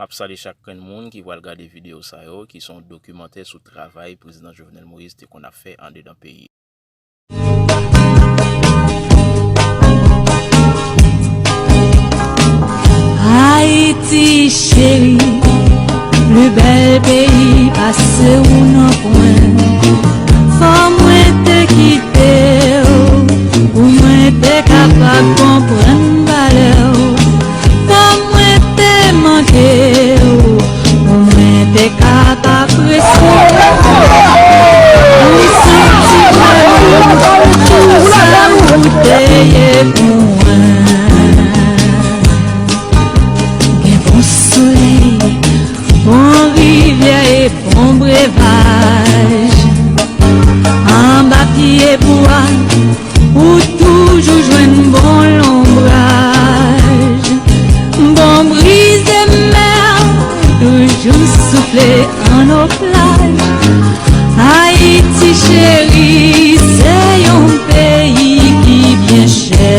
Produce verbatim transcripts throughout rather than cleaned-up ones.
Ap salye chak grenn moun ki pral gade videyo sa yo, ki se yon dokimantè sou travay Prezidan Jovenel Moïse te konn ap fè andedan peyi. Ayiti cheri, pli bèl peyi pase ou nan pwen. Fò mwen te kite w, pou mwen te kapab konprann valè w. Fò mwen te manke w, pou mwen te ka apresye w. Mwen santi valè w, pou sa ou te ye pou mwen. Gen bon solèy, bon rivyè e bon brevaj. Anba pye bwa, ou toujou jwenn bon lonbraj. Bon brize mè, toujou soufle an nou plaj. Ayiti cheri, se yon peyi ki byen chè.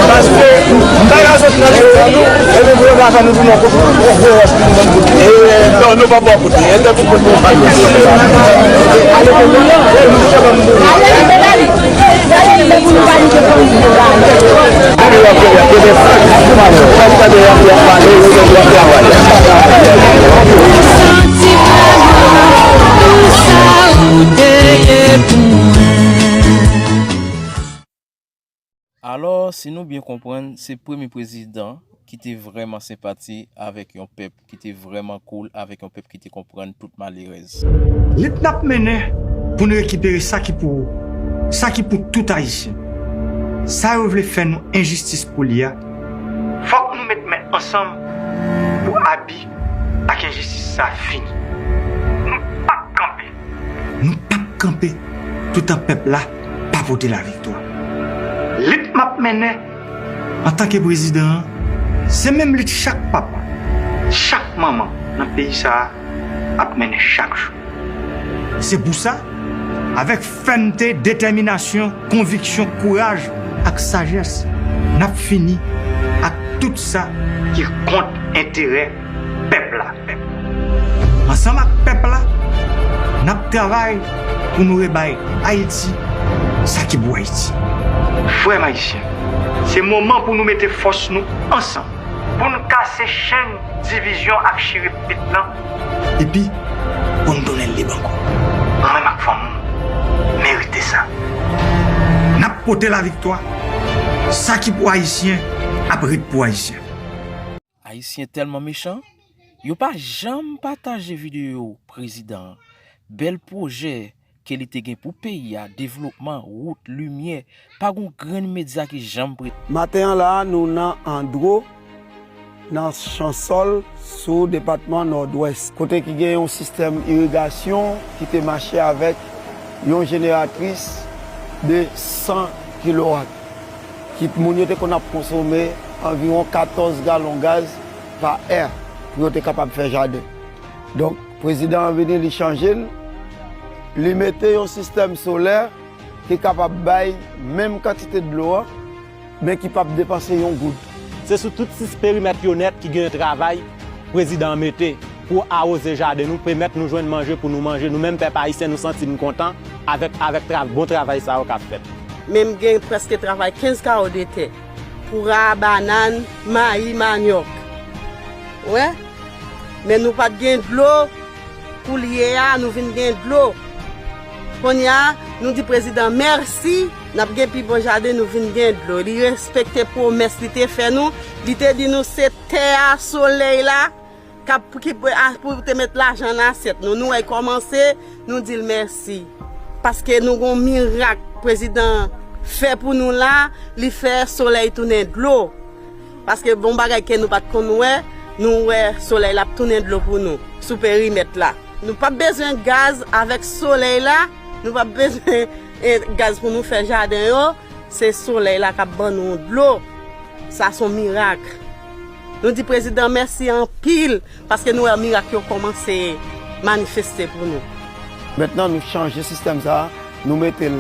Paske m pa ka sot nan listri nou, epi pou yo ka fè nou tounen yon gwo wòch pou nou menm kote. Non, nou pa bò kote. Alò, si nou byen konprann, se premye prezidan ki te vrèman senpati avèk yon pèp, ki te vrèman cool avèk yon pèp ki te konprann tout malerèz. Lit n ap mennen pou n rekipere sa ki pou ou, sa ki pou tout Ayisyen. Sa yo vle fè nou enjistis pou li a, fòk nou met men ansanm pou abi ak enjistis sa fini. Nou p ap kanpe. Nou p ap kanpe toutan pèp la pa pote laviktwa. Lit m ap mennen antanke prezidan an, se menm lit chak papa, chak manman nan peyi sa a ap mennen chak jou. Se pou sa, avèk fèmte, detèminasyon, konviksyon, kouraj ak sajès, n ap fini ak tout sa ki kont enterè pèp la. Ansanm ak pèp la, n ap travay pou nou rebay Ayiti sa ki pou Ayiti. Frè m ayisyen, se moman pou nou mete fòs nou ansanm, pou n kase chenn divizyon ak chire pit lan, epi pou n tounen lib ankò. Mwen menm ak fanmi m merite sa. N ap pote laviktwa. Sa ki pou Ayisyen ap ret pou Ayisyen. Ayisyen tèlman mechan, yo pa janm pataje videyo prezidan an. Bèl pwojè ke li te gen pou peyi a, devlopman, wout, limyè, pa gon grenn medya ki janm prete. Maten an la a, nou nan Andro, nan Chansòl, sou depatman Nòdwès, kote ki gen yon sistèm irigasyon ki te mache avèk yon jeneratris de san kilowat. Ki moun yo te konn ap konsome anviwon katòz galon gaz pa è pou yo te kapab fè jaden. Donk, prezidan an vini, li chanje l, li mete yon sistèm solè ki kapab bay menm kantite dlo an, men ki p ap depanse yon goud. Se sou tout sis perimèt yo nèt ki gen yon travay prezidan an mete pou awoze jaden nou, pèmèt nou jwenn manje pou nou manje. Nou menm pèp ayisyen, nou santi n kontan avèk, avèk tra, bon travay sa yo k ap fèt. Men m gen prèske travay kenz kawo de tè, poura, banann, mayi, manyòk. Ou wè? Men nou pa t gen dlo. Koulye a, nou vin gen dlo. Kounye a, nou di prezidan mèsi, n ap gen pi bon jaden, nou vin gen dlo. Li respekte pwomès li te fè nou. Li te di nou se tè a, solèy la, k ap, ki pou, a, pou te met lajan nan asyèt nou. Nou wè l kòmanse, nou di l mèsi. Paske nou gon mirak prezidan fè pou nou la, li fè solèy tounen dlo. Paske bon bagay ke nou pa t konn wè, nou wè solèy la ap tounen dlo pou nou sou perimèt la. Nou p ap bezwen gaz avèk solèy la, nou p ap bezwen eh, gaz pou nou fè jaden yo, se solèy la k ap ban nou dlo. Sa se yon mirak. Nou di prezidan mèsi anpil paske nou wè mirak yo kòmanse manifeste pou nou. Mentnan nou chanje sistèm sa a, nou mete l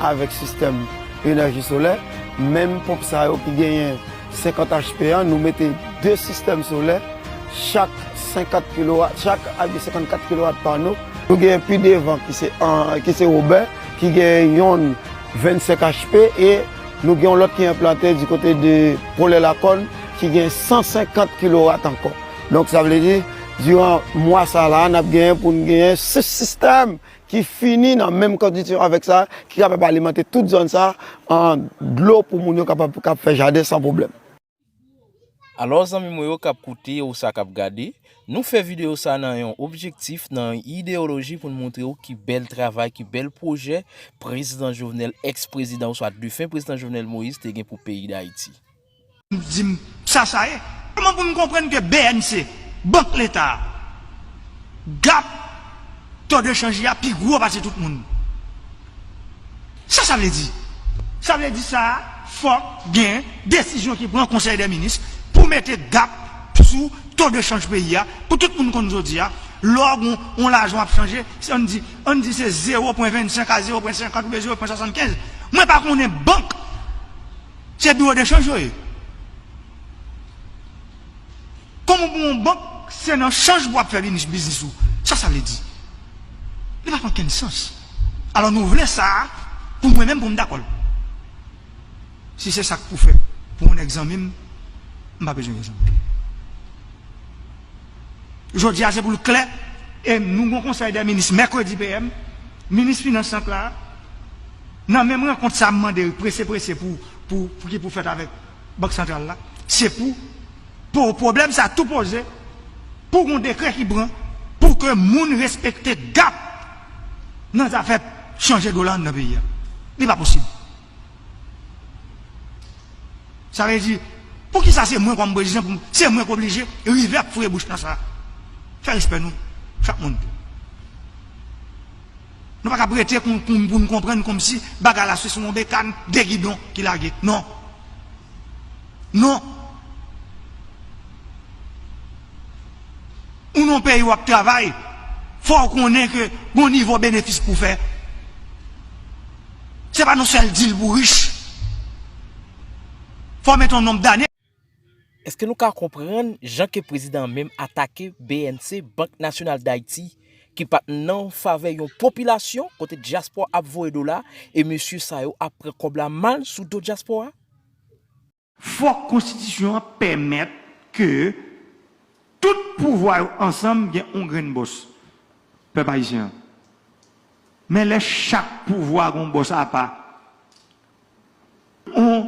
avèk sistèm enèji solè. Menm ponp sa yo ki genyen senkant H P an, nou mete de sistèm solè, chak senkant kilowat, chak avè senkannkat kilowat pano. Nou genyen pi devan ki se, ki se Wobè, ki genyen yon vennsenk H P e nou gen yon lòt ki enplante di kote de Polè Lakòn ki gen san senkant kilowat ankò. Donk sa vle di, diran mwa sa la, n ap genyen pou n genyen sis sistèm ki fini nan menm kondisyon avèk sa, ki kapab alimante tout zòn sa an dlo pou moun yo kapab k ap fè jaden san pwoblèm. Alò, zanmi mwen yo k ap koute ou sa k ap gade, nou fè videyo sa nan yon objektif, nan yon ideyoloji pou n montre w ki bèl travay, ki bèl pwojè prezidan Jovenel, èks prezidan oswa defen prezidan Jovenel Moïse te gen pou peyi Dayiti. M di m sa sa ye. Kòman pou n konprann ke B N C, Bank Leta, Gap, to de chanj li a pi gwo pase tout moun? Sa sa vle di? Sa vle di sa fòk gen desizyon ki pran Konsèy dè Minis pou mete Gap sou to de chanj peyi a pou tout moun konn jodi a lè w gen yon lajan w ap chanje, ann di, ann di se zewo pwen vennsenk a zewo pwen senkant oubyen zewo pwen swasannkenz. Mwen pa konnen bank se biwo de chanj yo ye. Kòman pou yon bank se nan chanj pou w ap fè biznis ou? Sa sa vle di? Li pa fè okenn sans. Alò nou vle sa pou mwen menm pou m dakò l. Si se sa k pou fè pou yon nèg zanmi m, m pa bezwen gen zanmi. Jodi a se pou l klè e nou gon konsèy dè minis mèkredi P M, minis finans lan k la, nan menm rankont sa m mande prese prese pou, pou, pou ki pou fèt avèk Bank Santral la, se pou, pou pwoblèm sa tou poze, pou gon dekrè ki pran, pou ke moun respekte Gap nan zafè chanje dola anndan peyi a. Li pa posib. Sa vle di, poukisa se mwen kòm prezidan, pou m, se mwen k oblije rive ap foure bouch nan sa? Fè respè nou, chak moun. Nou pa kab rete pou, pou, pou n konprann kòmsi bagay la se sou yon bekàn, de gidon ki lage. Non. Non. Ou nan yon peyi w ap travay, fò w konnen ke gon nivo benefis pou w fè. Se pa nan sèl dil pou w rich. Fò w mete yon nonb dane. Èske nou ka konprann jan ke prezidan an menm atake B N C, Bank Nasyonal Dayiti, ki pa t nan favè yon popilasyon kote dyaspò ap voye dola e mesye sa yo ap pran kòb la mal sou do dyaspò a? Fòk konstitisyon an pèmèt ke tout pouvwa yo ansanm gen yon grenn bòs pèp ayisyen an. Men lè chak pouvwa gon bòs apa, yon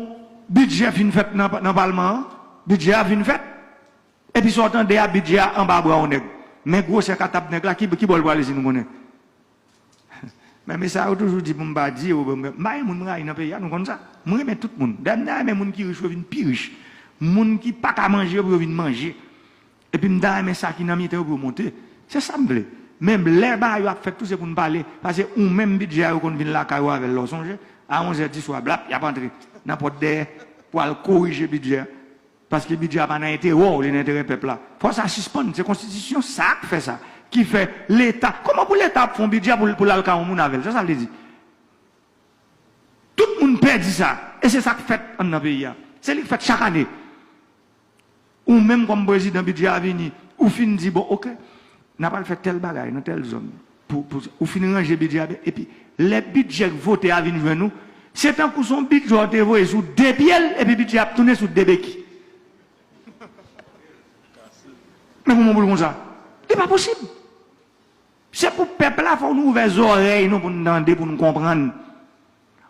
bidjè fin fèt nan, nan palman an, bidjè a fin fèt, epi sa w tande a bidjè a anba bra yon nèg. Men gwosè katab nèg la, ki, ki bò l prale si nou konnen? Men mesye sa yo toujou di pou m pa di yo, m pa gen moun m rayi nan peyi a, nou konn sa. Mwen renmen tout moun. Dayè m ta renmen moun ki rich yo vin pi rich. Moun ki pa ka manje yo pou yo vin manje. Epi m ta renmen sa ki nan mitan yo pou yo monte. Se sa m vle. Men lè bagay yo ap fèt tou se pou n pale. Paske ou menm bidjè a yo konn vin lakay ou avè l lè w sonje. A onzè di swa blap, y ap antre nan pòt dèyè pou al korije bidjè a. Paske bidjè a pa nan enterè w, li nan enterè pèp la. Fò sa sispann, se konstitisyon sa k fè sa. Ki fè leta, kòman pou leta ap fè yon bidjè pou, pou l al kay yon moun avè l? Sa sa vle di? Tout moun pè di sa. E se sa k fèt anndan peyi a. Se li k fèt chak ane. Ou menm kòm prezidan bidjè a vini, ou fin di bon, oke, n a pral fè tèl bagay nan tèl zòn. Pou, pou, ou fin ranje bidjè a byen. Epi, lè bidjè k vote a vin jwenn ou, se tankou se yon bidjè w te voye sou de pye l, epi bidjè a ap tounen sou de beki. Men kòman pou l konsa? Li pa posib. Se pou pèp la, fò nou ouvè zòrèy nou pou n tande, pou n konprann.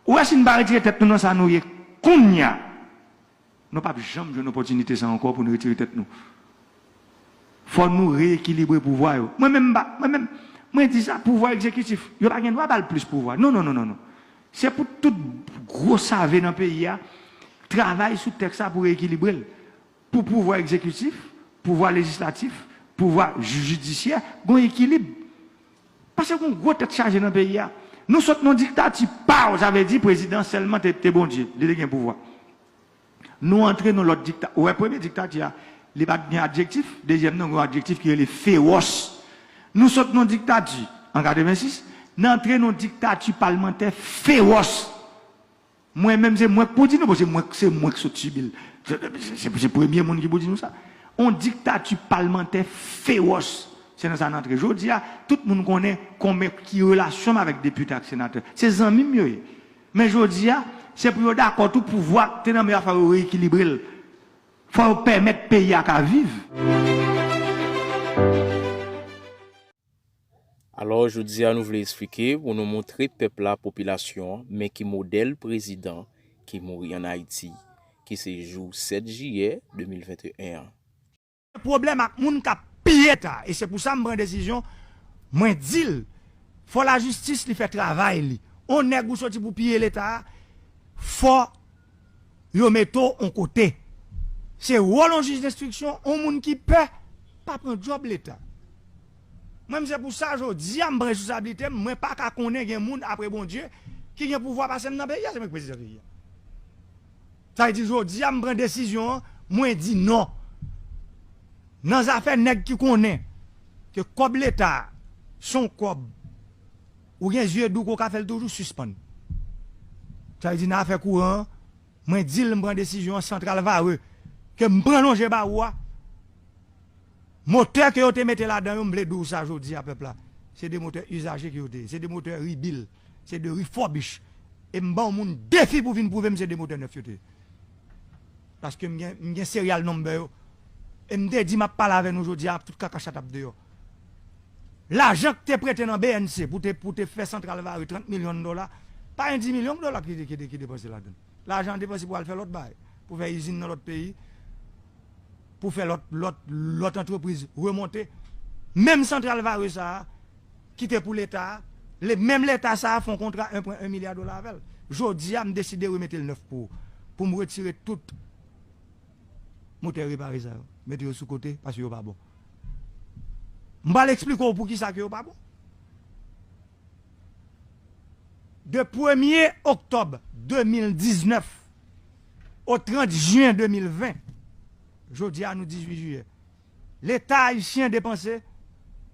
Ou wè si n pa retire tèt nou nan sa nou ye kounya, nou p ap janm jwenn opòtinite sa ankò pou n retire tèt nou. Fò nou reyekilibre pouvwa yo. Mwen menm m pa, mwen menm, mwen di sa, pouvwa egzekitif, yo pa gen dwa ba l plis pouvwa. Non, non, non, non, non. Se pou tout gwo save nan peyi a travay sou tèks sa pou reyekilibre l. Pou pouvwa egzekitif, pouvwa lejislatif, pouvwa jidisyè, gon ekilib. Paske gon gwo tèt chaje nan peyi a. Nou sot nan diktati pow, sa vle di prezidan sèlman te, te Bondye, li te gen pouvwa. Nou antre nan lòt dikta-, ou wè premye diktati a, li pa t gen adjektif, dezyèm nan gen yon adjektif ki rele fewòs. Nou sot nan diktati an katrevensis, n antre nan diktati palmantè fewòs. Mwen menm se mwen k pou di nou, paske mwen, se mwen k sot sibi l. Se, se, se premye moun ki pou di nou sa. On diktati palmantè fewòs. Se nan sa n antre. Jodi a, tout moun konnen konbyen ki relasyon m avèk depite ak senatè. Se zanmi m yo ye. Men jodi a, se pou yo dakò tou pouvwa k te nan men yo a fò yo reyekilibre l. Fò yo pèmèt peyi a ka viv. Alò, jodi a nou vle eksplike pou nou montre pèp la, popilasyon an, men ki modèl prezidan ki mouri ann Ayiti, ki se jou sèt jiyè de mil venteyen an. Pwoblèm ak moun k ap piye Leta, e se pou sa m pran desizyon, mwen di l, fò lajistis li fè travay li. On nèg ou soti pou piye Leta a, fò yo mete w on kote. Se wòl on jij denstriksyon, on moun ki pè, pa pran djòb Leta. Mwen, m se pou sa jodi a m pran responsablite m, mwen pa ka konnen gen moun apre Bondye ki gen pouvwa pase m nan peyi a, se mwen ki prezidan peyi a. Sa vle di jodi a m pran desizyon an, mwen di non. Nan zafè nèg ki konnen ke kòb Leta a se yon kòb ou gen zye dou ke w ka fè l toujou sispann. Sa vle di nan afè kouran an, mwen di l m pran desizyon an, santral Varreux ke m pran lonje ba ou a, motè ke yo te mete ladan yo, m vle di w sa jodi a pèp la, se de motè izaje ke yo te ye, se de motè ribil, se de refurbish. E m ban yon moun defi pou vin pwouve m se de motè nèf yo te ye. Paske m gen, m gen serial number yo. E m te di m ap pale avè nou jodi a, tout kaka chat ap deyò. Lajan k te prete nan B N C pou te, pou te fè santral Varreux trant milyon dola, pa gen dis milyon dola ki te, ki te, ki depanse ladan l. Lajan an depanse pou al fè lòt bagay, pou fè izin nan lòt peyi, pou fè lòt, lòt, lòt antrepriz remonte. Menm santral Varreux sa a, ki te pou Leta a, le, menm Leta sa a fè yon kontra en pwen en milya dola avè l. Jodi a, m deside remete l nèf pou ou. Pou m retire tout motè repare sa yo. Mete yo sou kote, paske yo pa bon. M pral eksplike w poukisa ke yo pa bon. De premye oktòb de mil diznèf o trant jen de mil ven, jodi a nou dizuit jiyè, Leta ayisyen depanse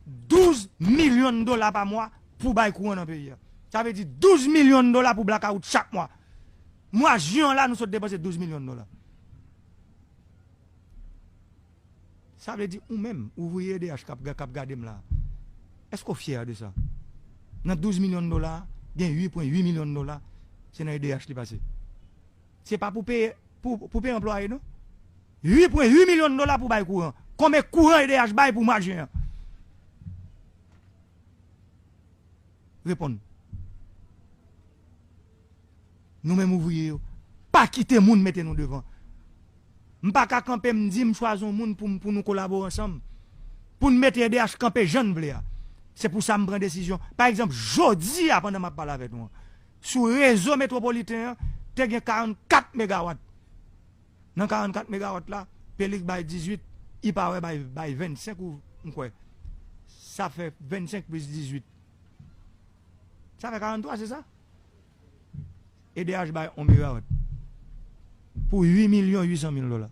douz milyon dola pa mwa pou bay kouran nan peyi a. Sa vle di douz milyon dola pou blakawout chak mwa. Mwa jen an la, nou sot depanse douz milyon dola. Sa vle di ou menm, ouvriye E D H k ap, k ap gade m la, èske w fyè de sa? Nan douz milyon dola, gen uit pwen uit milyon dola, se nan E D H li pase. Se pa pou peye, pou, pou peye anplwaye non. Uit pwen uit milyon dola pou bay kouran. Konbyen kouran E D H bay pou mwa jen an? Reponn. Nou menm ouvriye yo, pa kite moun mete nou devan. M pa ka kanpe m di m chwazi yon moun pou, pou nou kolabore ansanm. Pou n mete E D H kanpe jan n vle a. Se pou sa m pran desizyon. Pa egzanp, jodi a pandan m ap pale avèk nou an, sou rezo metwopoliten an, te gen karannkat megawat. Nan karannkat megawat la, Pelik bay dizuit, Ipower bay, bay vennsenk ou m kwè. Sa fè vennsenk plis dizuit. Sa fè karanntwa, se sa? E D H bay yon megawat pou uit milyon uit san mil dola.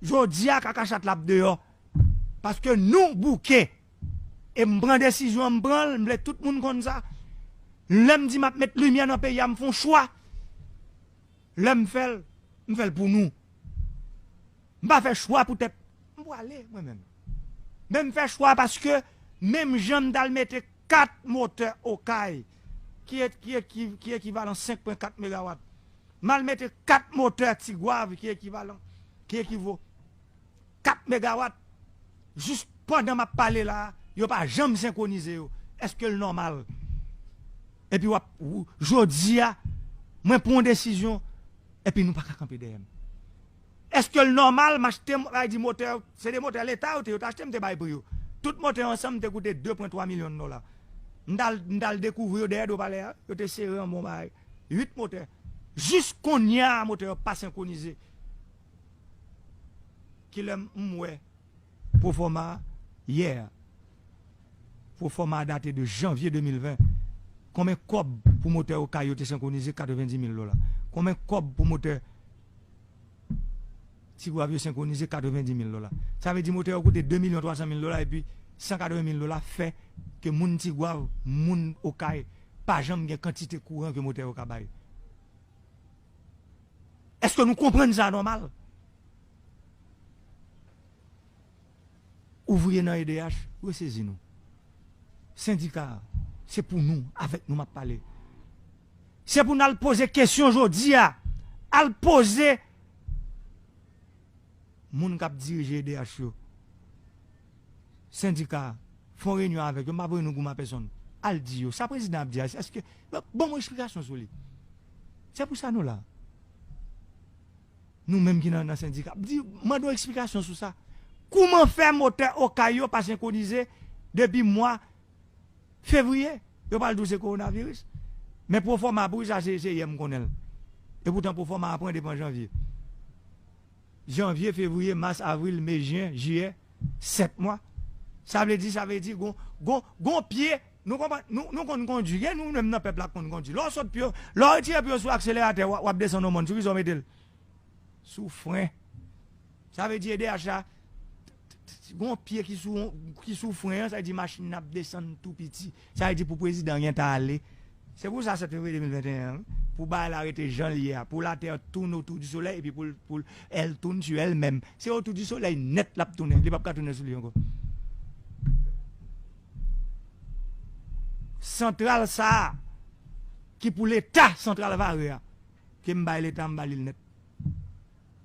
Jodi a, kaka chat la ap deyò. Paske nou bouke. E m pran desizyon an, m pran l, m vle tout moun konn sa. Lè m di m ap met limyè nan peyi a, m fè yon chwa. Lè m fè l, m fè l pou nou. M pa fè chwa poutèt m pwale, mwen menm. Men m fè chwa paske menm jan m t al mete kat motè Okay, ki, ki, ki, ki ekivalan senk pwen kat megawat. M al mete kat motè Tigwav ki ekivalan, ki ekivo kat megawat. Jis pandan m ap pale la a, yo pa janm senkwonize yo. Èske l nòmal? Epi w ap, w, jodi a, mwen pran yon desizyon, epi nou pa ka kanpe dèyè m. Èske l nòmal m achte, m, sa vle di motè, se de motè Leta yo te, yo te achte, m te bay pri yo. Tout motè yo ansanm te koute de pwen twa milyon dola. M t al, m t al dekouvri yo dèyè do palè a, yo te sere an bon bagay. Uit motè. Jis kounye a, motè yo pa senkwonize. Kilè m wè pwofòma a? Yè a. Pwofòma a date de janvye de mil ven. Konbyen kòb pou motè Okay yo te senkwonize katrevenndimil dola? Konbyen kòb pou motè Tigwav yo senkwonize katrevenndimil dola? Sa vle di motè yo koute de milyon twa san mil dola epi san katrevenmil dola fè ke moun Tigwav, moun Okay, pa janm gen kantite kouran ke motè yo ka bay. Èske nou konprann sa nòmal? Ouvriye nan E D H, resezi nou. Sendika, se pou nou, avèk nou m ap pale. Se pou n al poze kesyon jodi a. Al poze moun k ap dirije E D H yo, sendika, fè yon reyinyon avèk yo, m pa voye nou goumen a pèsonn. Al di yo, sa prezidan ap di a, èske, ban mwen eksplikasyon sou li. Se pou sa nou la. Nou menm ki nan, nan sendika, di, mande yon eksplikasyon sou sa. Kouman fè motè Okay yo pa senkwonize depi mwa fevriye? Yo pral di w se kowonaviris. Men pwofòma pou sa, se, se yè m konnen l. E poutan pwofòma a pran depi an janvye. Janvye, fevriye, mas, avril, me, jen, jiyè, sèt mwa. Sa vle di, sa vle di, gon, gon, gon pye, nou konprann, nou, nou konn kondui, gen nou menm nan pèp la k konn kondui. Lè w sot pye w, lè w retire pye w sou akseleratè, w ap, w ap desann yon mòn, sou ki sa w mete l? Sou fren. Sa vle di E D H la, gon pye ki sou, ki sou fren an, sa vle di machin nan ap desann tou piti. Sa vle di pou prezidan an gentan ale. Se pou sa sèt fevriye de mil venteyen an, wi, pou bagay la rete jan l ye a, pou latè tounen otou di solèy, epi pou l, pou l, elle tourne sur elle-même. Se otou di solèy nèt l ap tounen, li p ap ka tounen sou li ankò. Santral sa a, ki pou Leta, santral Vare a, ke m bay Leta, m ba li l nèt.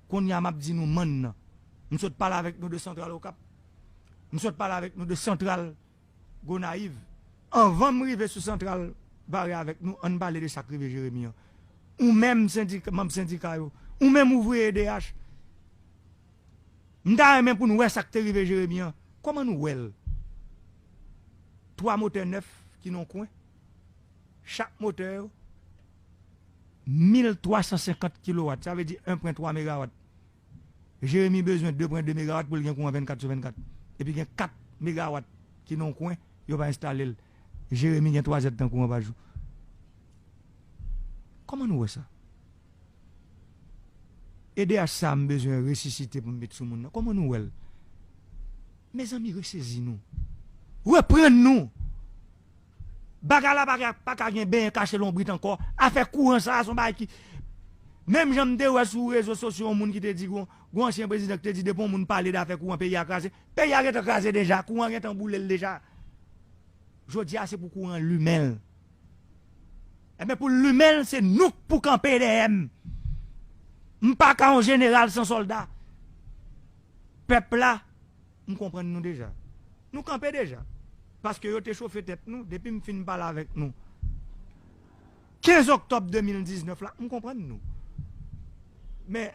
Kounye a, m ap di nou mann nan. M sot pale avèk nou de santral Okap. M sot pale avèk nou de santral Gonayiv. Anvan m rive sou santral Vare avèk nou, ann pale de sa k rive Jeremi an. Ou menm sendik-, manm sendika yo, ou menm ouvriye E D H, m ta renmen pou n wè sa k te rive Jeremi an. Kòman nou wè l? Twa motè nèf ki nan yon kwen. Chak motè yo, mil twa san senkant kilowat, sa vle di en pwen twa megawat. Jeremi bezwen de pwen de megawat pou l gen kouran vennkat sou vennkat. Epi gen kat megawat ki nan yon kwen, yo pa enstale l. Jeremi gen twa zèdtan kouran pa jou. Kòman nou wè sa? E D H sa a m bezwen resisite pou m met sou moun nan. Kòman nou wè l? Mezanmi, resezi nou. Reprann nou. Bagay la pa ka, pa ka gen benyen kache lonbrit ankò. Afè kouran sa a, se yon bagay ki, menm jan m te wè sou rezo sosyo yon moun ki te di, gon, gon ansyen prezidan ki te di, depi yon moun pale de afè kouran, peyi a kraze. Peyi a gentan kraze deja, kouran gentan boule l deja. Jodi a, se pou kouran limen l. Enben, pou l limen l, se nou k pou kanpe dèyè m. M pa ka yon jeneral san sòlda. Pèp la, m konprann nou deja. Nou kanpe deja. Paske yo te chofe tèt nou, depi m fin pale avèk nou kenz oktòb de mil diznèf la, m konprann nou. Men,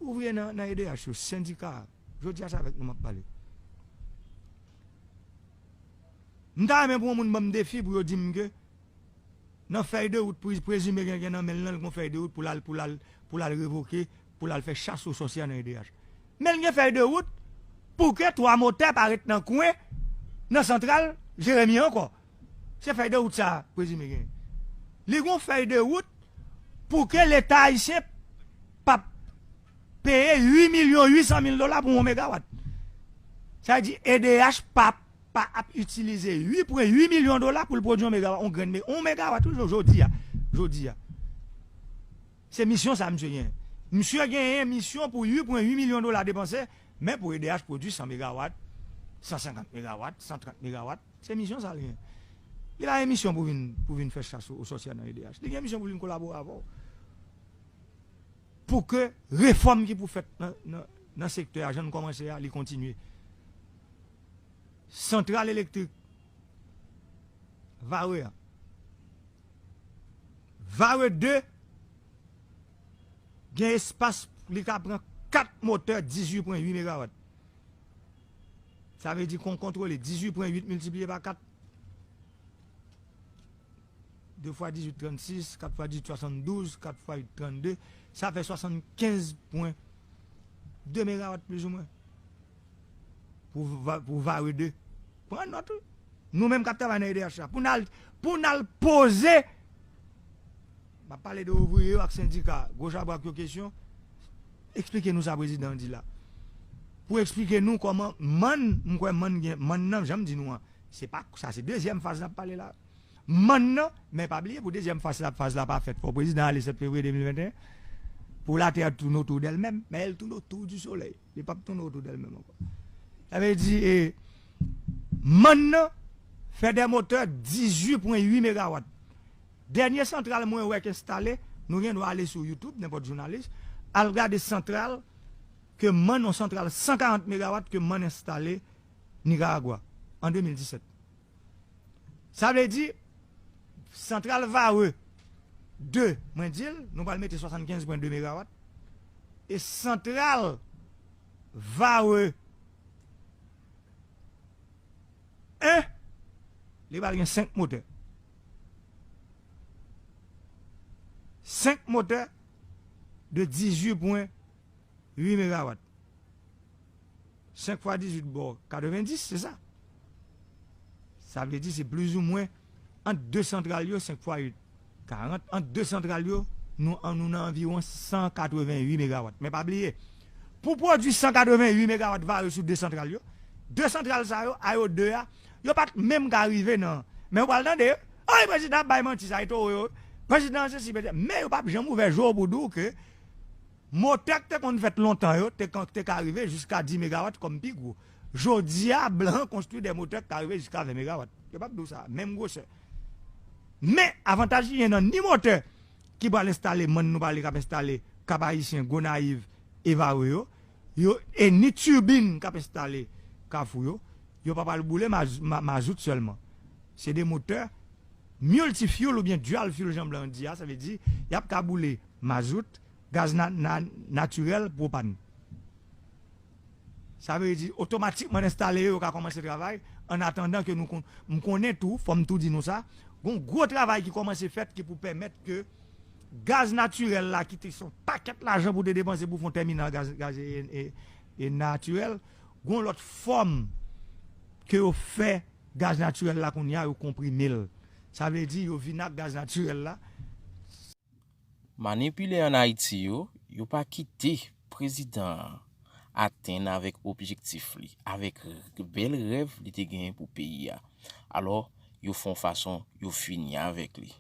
ouvriye nan, nan E D H yo, sendika, jodi a se avèk nou m ap pale. M ta renmen pou yon moun ban m defi pou yo di m ke nan fèy de wout, pre-, prezime gen, gen nan men l nan, l gon fèy de wout pou l al, pou l al, pou l al revoke, pou l al fè chas o sòsye nan E D H. Men l gen fèy de wout pou ke twa motè pa ret nan kwen nan santral Jeremi ankò. Se fèy de wout sa a, prezime gen. Li gon fèy de wout pou ke Leta ayisyen p ap peye uit milyon uit san mil dola pou yon megawat. Sa vle di E D H p ap, pa ap itilize uit pwen uit milyon dola pou l pwodui yon megawat, yon grenn me-, yon megawat, wi, jodi a. Jodi a. Se misyon sa misye genyen. Misye genyen misyon pou uit pwen uit milyon dola depanse, men pou E D H pwodui san megawat, san senkant megawat, san trant megawat. Se misyon sa l gen. Li pa gen misyon pou vin, pou vin fè chas o sòsye nan E D H. Li gen misyon pou vin kolabore avè w. Pou ke refòm ki pou fèt nan, nan, nan sektè a, jan n kòmanse a, li kontinye. Santral elektrik Vare a. Vare de gen espas pou li ka pran kat motè dizuit pwen uit megawat. Sa vle di kon kontwole dizuit pwen uit miltipliye pa kat, de fwa dizuit, trannsis, kat fwa dizuit, swasanndouz, kat fwa uit, trannde, sa fè swasannkenz pwen de megawat plizoumwen. Pou va-, pou Vare de. Pran nòt, wi. Nou menm k ap travay nan E D H la. Pou n al, pou n al poze Ap pale de ouvriye yo ak sendika, gwo chabrak yo kesyon, eksplike nou sa prezidan an di la. Pou eksplike nou kòman mann, m kwè mann gen, mann nan, jan m di nou an, se pa, sa se dezyèm faz n ap pale la. Mann nan, men pa bliye pou dezyèm faz la, faz la pa fèt, fò prezidan ale sèt fevriye de mil venteyen, pou la terre tourne autour d'elle-même, mais elle tourne autour du soleil. Li p ap tounen otou dèl menm ankò. Sa vle di, e, mann nan fè de motè dizuit pwen uit megawat. Dènye santral mwen wè k enstale, nou gen dwa ale sou YouTube, nenpòt jounalis, al gade santral ke mann, yon santral san karant megawat ke mann enstale Nikaragwa an de mil disèt. Sa vle di, santral Varreux de, mwen di l, nou pral mete swasannkenz pwen de megawat. E santral Varreux en, li pral gen senk motè. Senk motè de dizuit pwen uit megawat. Senk fwa dizuit ba w katrevendis, se sa. Sa vle di se plizoumwen ant de santral yo, senk fwa uit, karant, ant de santral yo, nou, an, nou nan anviwon san katreven uit megawat. Men pa bliye, pou pwodui san katreven uit megawat Varreux sou de santral yo, de santral sa yo, a yo de a, yo pa t menm ka rive nan. Men ou pral tande, ay, prezidan ap bay manti, sa e towo yo. Prezidan an sesi, men yo p ap janm ouvè je w pou di w ke motè k te konn fèt lontan yo te, te ka rive jiska dis megawat kòm pi gwo. Jodi a, blan konstwi de motè k ka rive jiska ven megawat. Yo p ap di w sa, menm gwosè. Men, avantaj li gen nan ni motè ki pral enstale, mann nou pale k ap enstale Kap Ayisyen, Gonayiv e Varreux yo, yo, e ni tibin k ap enstale Kafou yo, yo pa pral boule maz-, ma-, mazout sèlman. Se de motè multi-fuel oubyen dual fuel, jan blan an di a, sa vle di, y ap ka boule mazout, gaz na-, na-, natirèl, pwopàn. Sa vle di, otomatikman, enstale yo, yo ka kòmanse travay, an atandan ke nou kon-, m konnen tou, fò m tou di nou sa, gon gwo travay ki kòmanse fèt ki pou pèmèt ke gaz natirèl la, ki te se yon pakèt lajan pou te depanse pou fè yon tèminal gaz, gaz e, e, e natirèl, gon lòt fòm ke yo fè gaz natirèl la kounye a, yo konprime l. Sa vle di, yo vin ak gaz natirèl la. Manipilè ann Ayiti yo, yo pa kite prezidan an atenn avèk objektif li, avèk r-, bèl rèv li te genyen pou peyi a. Alò, yo fè yon fason, yo fini avèk li.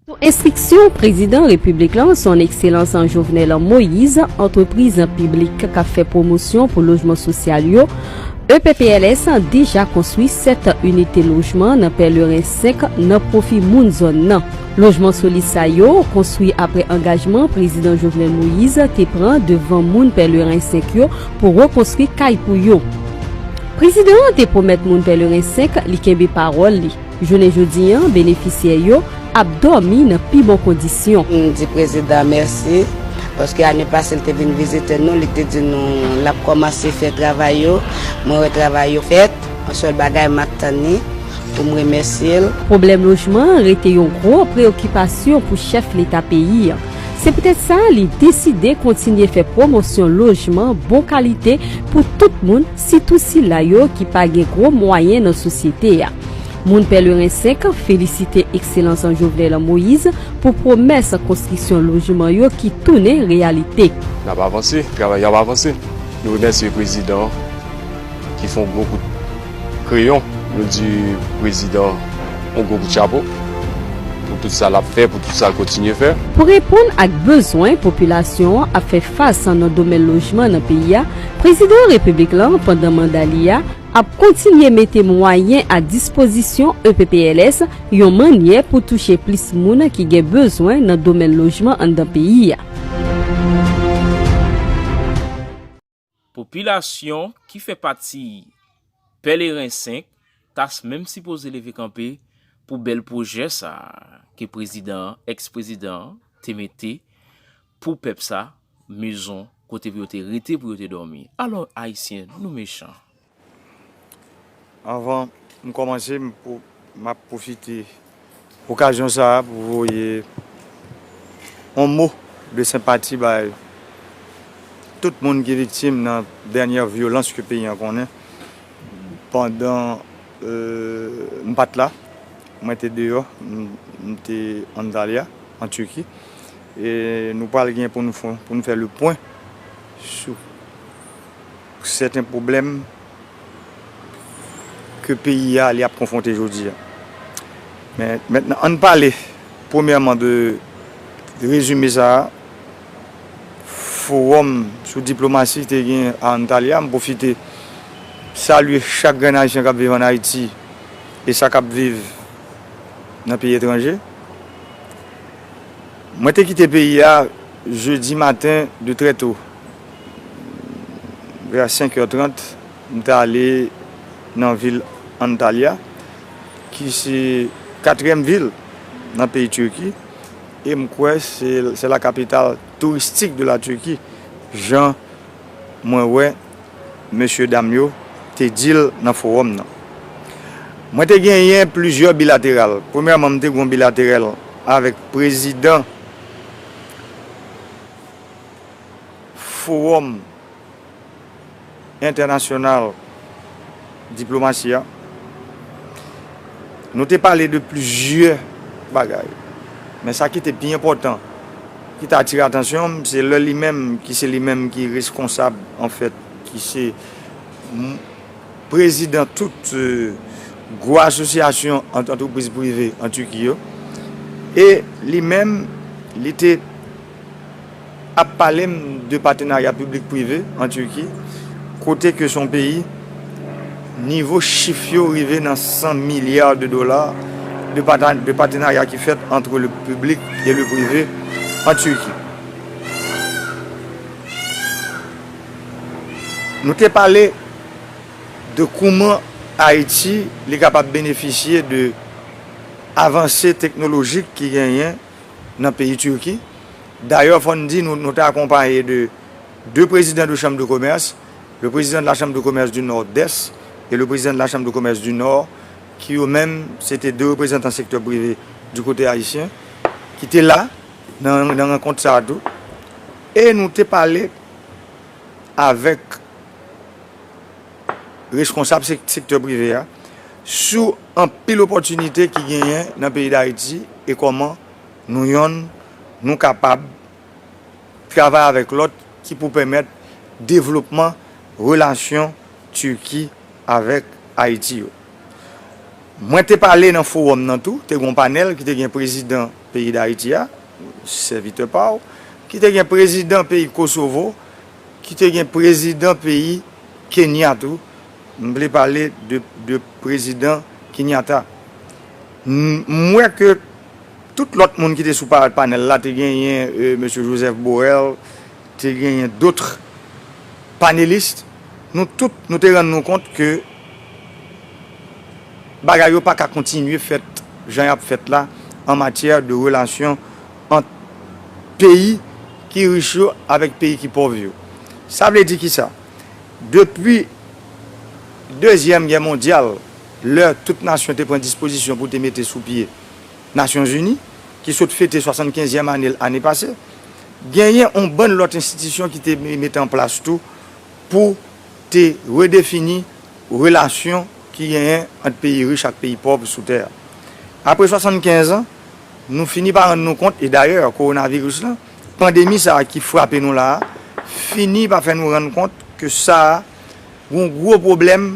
Sou enstriksyon Prezidan Repiblik la, Son Ekselans Jovenel Moïse, antrepriz piblik k ap fè pwomosyon pou lojman sosyal yo, E P P L S, deja konstwi sèt inite lojman nan Pèleren senk nan pwofi moun zòn nan. Lojman solid sa yo konstwi apre angajman Prezidan Jovenel Moïse te pran devan moun Pèleren senk yo pou rekonstwi kay pou yo. Prezidan an te pwomèt moun Pèleren senk li kenbe pawòl li. Jounen jodi an, benefisyè yo ap dòmi nan pi bon kondisyon. M di prezidan mèsi, paske ane pase l te vin vizite nou, li te di nou l ap kòmanse fè travay yo. Mwen wè travay yo fèt, yon sèl bagay m ap tann li pou m remèsye l. Pwoblèm lojman an rete yon gwo preyokipasyon pou chèf leta peyi an. Se poutèt sa, li deside kontinye fè pwomosyon lojman bon kalite pou tout moun, sitou sila yo ki pa gen gwo mwayen nan sosyete a. Moun Pèleren senk felisite Ekselans Jovenel Moïse pou pwomès konstriksyon lojman yo ki tounen reyalite. N ap avanse, travay yo ap avanse. Nou remèsye prezidan ki fè yon gwo kout kreyon. Nou di prezidan yon gwo kout chapo pou tout sa l ap fè, pou tout sa l kontinye fè. Pou reponn ak bezwen popilasyon an ap fè fas nan domèn lojman nan peyi a, prezidan repiblik lan, pandan manda li a, ap kontinye mete mwayen a dispozisyon E P P L S yon mannyè pou touche plis moun ki gen bezwen nan domèn lojman anndan peyi a. Popilasyon ki fè pati Pèleren senk ta s-, menm sipoze leve kanpe pou bèl pwojè sa a ke prezidan an, èks-prezidan an, te mete pou pèp sa, mezon kote pou yo te rete, pou yo te dòmi. Alò, Ayisyen, nou mechan. Anvan m kòmanse, m pou, m ap pwofite okazyon sa a pou voye yon mo de senpati bay tout moun ki viktim nan dènyè vyolans ke peyi an konnen. Pandan, euh, m pa t la, mwen te deyò, m, m te Antalya, an Tiki. E nou pral gen pou nou fè, pou nou fè le pwen sou sèten pwoblèm ke peyi a li ap konfwonte jodi a. Men mentnan, ann pale premyèman de rezime sa a, fowòm sou diplomasi te gen a Antalya. M pwofite salye chak grenn Ayisyen k ap viv ann Ayiti e sa k ap viv nan peyi etranje. Mwen te kite peyi a jedi maten de trè to. Vè senk è trant, m te ale nan vil Antalya, ki se katriyèm vil nan peyi Tiki, e m kwè se, se la capitale touristique de la Turquie, jan mwen wè mesye dam yo te di l nan fowòm nan. Mwen te genyen plizyè bilateral. Premyèman, m te gen yon bilateral avèk prezidan Fowòm Entènasyonal Diplomasi a. Nou te pale de plizyè bagay. Men sa ki te pi enpòtan, ki te atire atansyon m, se lè li menm, ki se li menm ki reskonsab, anfèt, ki se m-, prezidan tout, e, gwo asosyasyon ant-, antrepriz prive an Tiki yo. E li menm, li te ap pale m de patenarya piblik prive an Tiki, kote ke se yon peyi, nivo chif yo rive nan san milya de dola de pata-, de patenarya ki fèt entre le public et le privé en Turquie. Nou te pale de kouman Ayiti li kapab benefisye de avanse teknolojik ki genyen nan peyi Tiki. Dayè, fò n di nou, nou te akonpaye de de prezidan de chanm de komès, le président de la Chambre de Commerce du Nord-Est et le président de la Chambre de Commerce du Nord, ki yo menm, se te de reprezantan sektè prive di kote ayisyen, ki te la nan, nan rankont sa a tou. E nou te pale avèk reskonsab sek-, sektè prive a sou anpil opòtinite ki genyen nan peyi Dayiti e kòman nou yonn, nou kapab travay avèk lòt ki pou pèmèt devlopman relasyon Tiki avèk Ayiti yo. Mwen te pale nan fowòm nan tou, te gen yon panèl ki te gen prezidan peyi Dayiti a, sèvitè pa w, ki te gen prezidan peyi Kosovo, ki te gen prezidan peyi Kenya tou. M vle pale de, de prezidan Kenyatta. M, m wè ke tout lòt moun ki te sou pa-, panèl la, te genyen, e, mesye Joseph Borrell, te genyen dòt panelis, nou tout, nou te rann nou kont ke bagay yo pa ka kontinye fèt jan y ap fèt la an matyè de relasyon ant peyi ki rich yo avèk peyi ki pòv yo. Sa vle di kisa? Depi Dezyèm Gè Mondyal, lè tout nasyon te pran dispozisyon pou te mete sou pye Nasyonzini, ki sot fete swasannkenzyèm ane l ane pase, genyen yon bann lòt enstitisyon ki te me-, mete an plas tou pou te redefini relasyon ki genyen ant peyi rich ak peyi pòv sou tè a. Apre swasannkenz an, nou fini pa rann nou kont, e dayè, kowonaviris lan, pandemi sa a ki frape nou la a, fini pa fè nou rann kont ke sa a, gon gwo pwoblèm,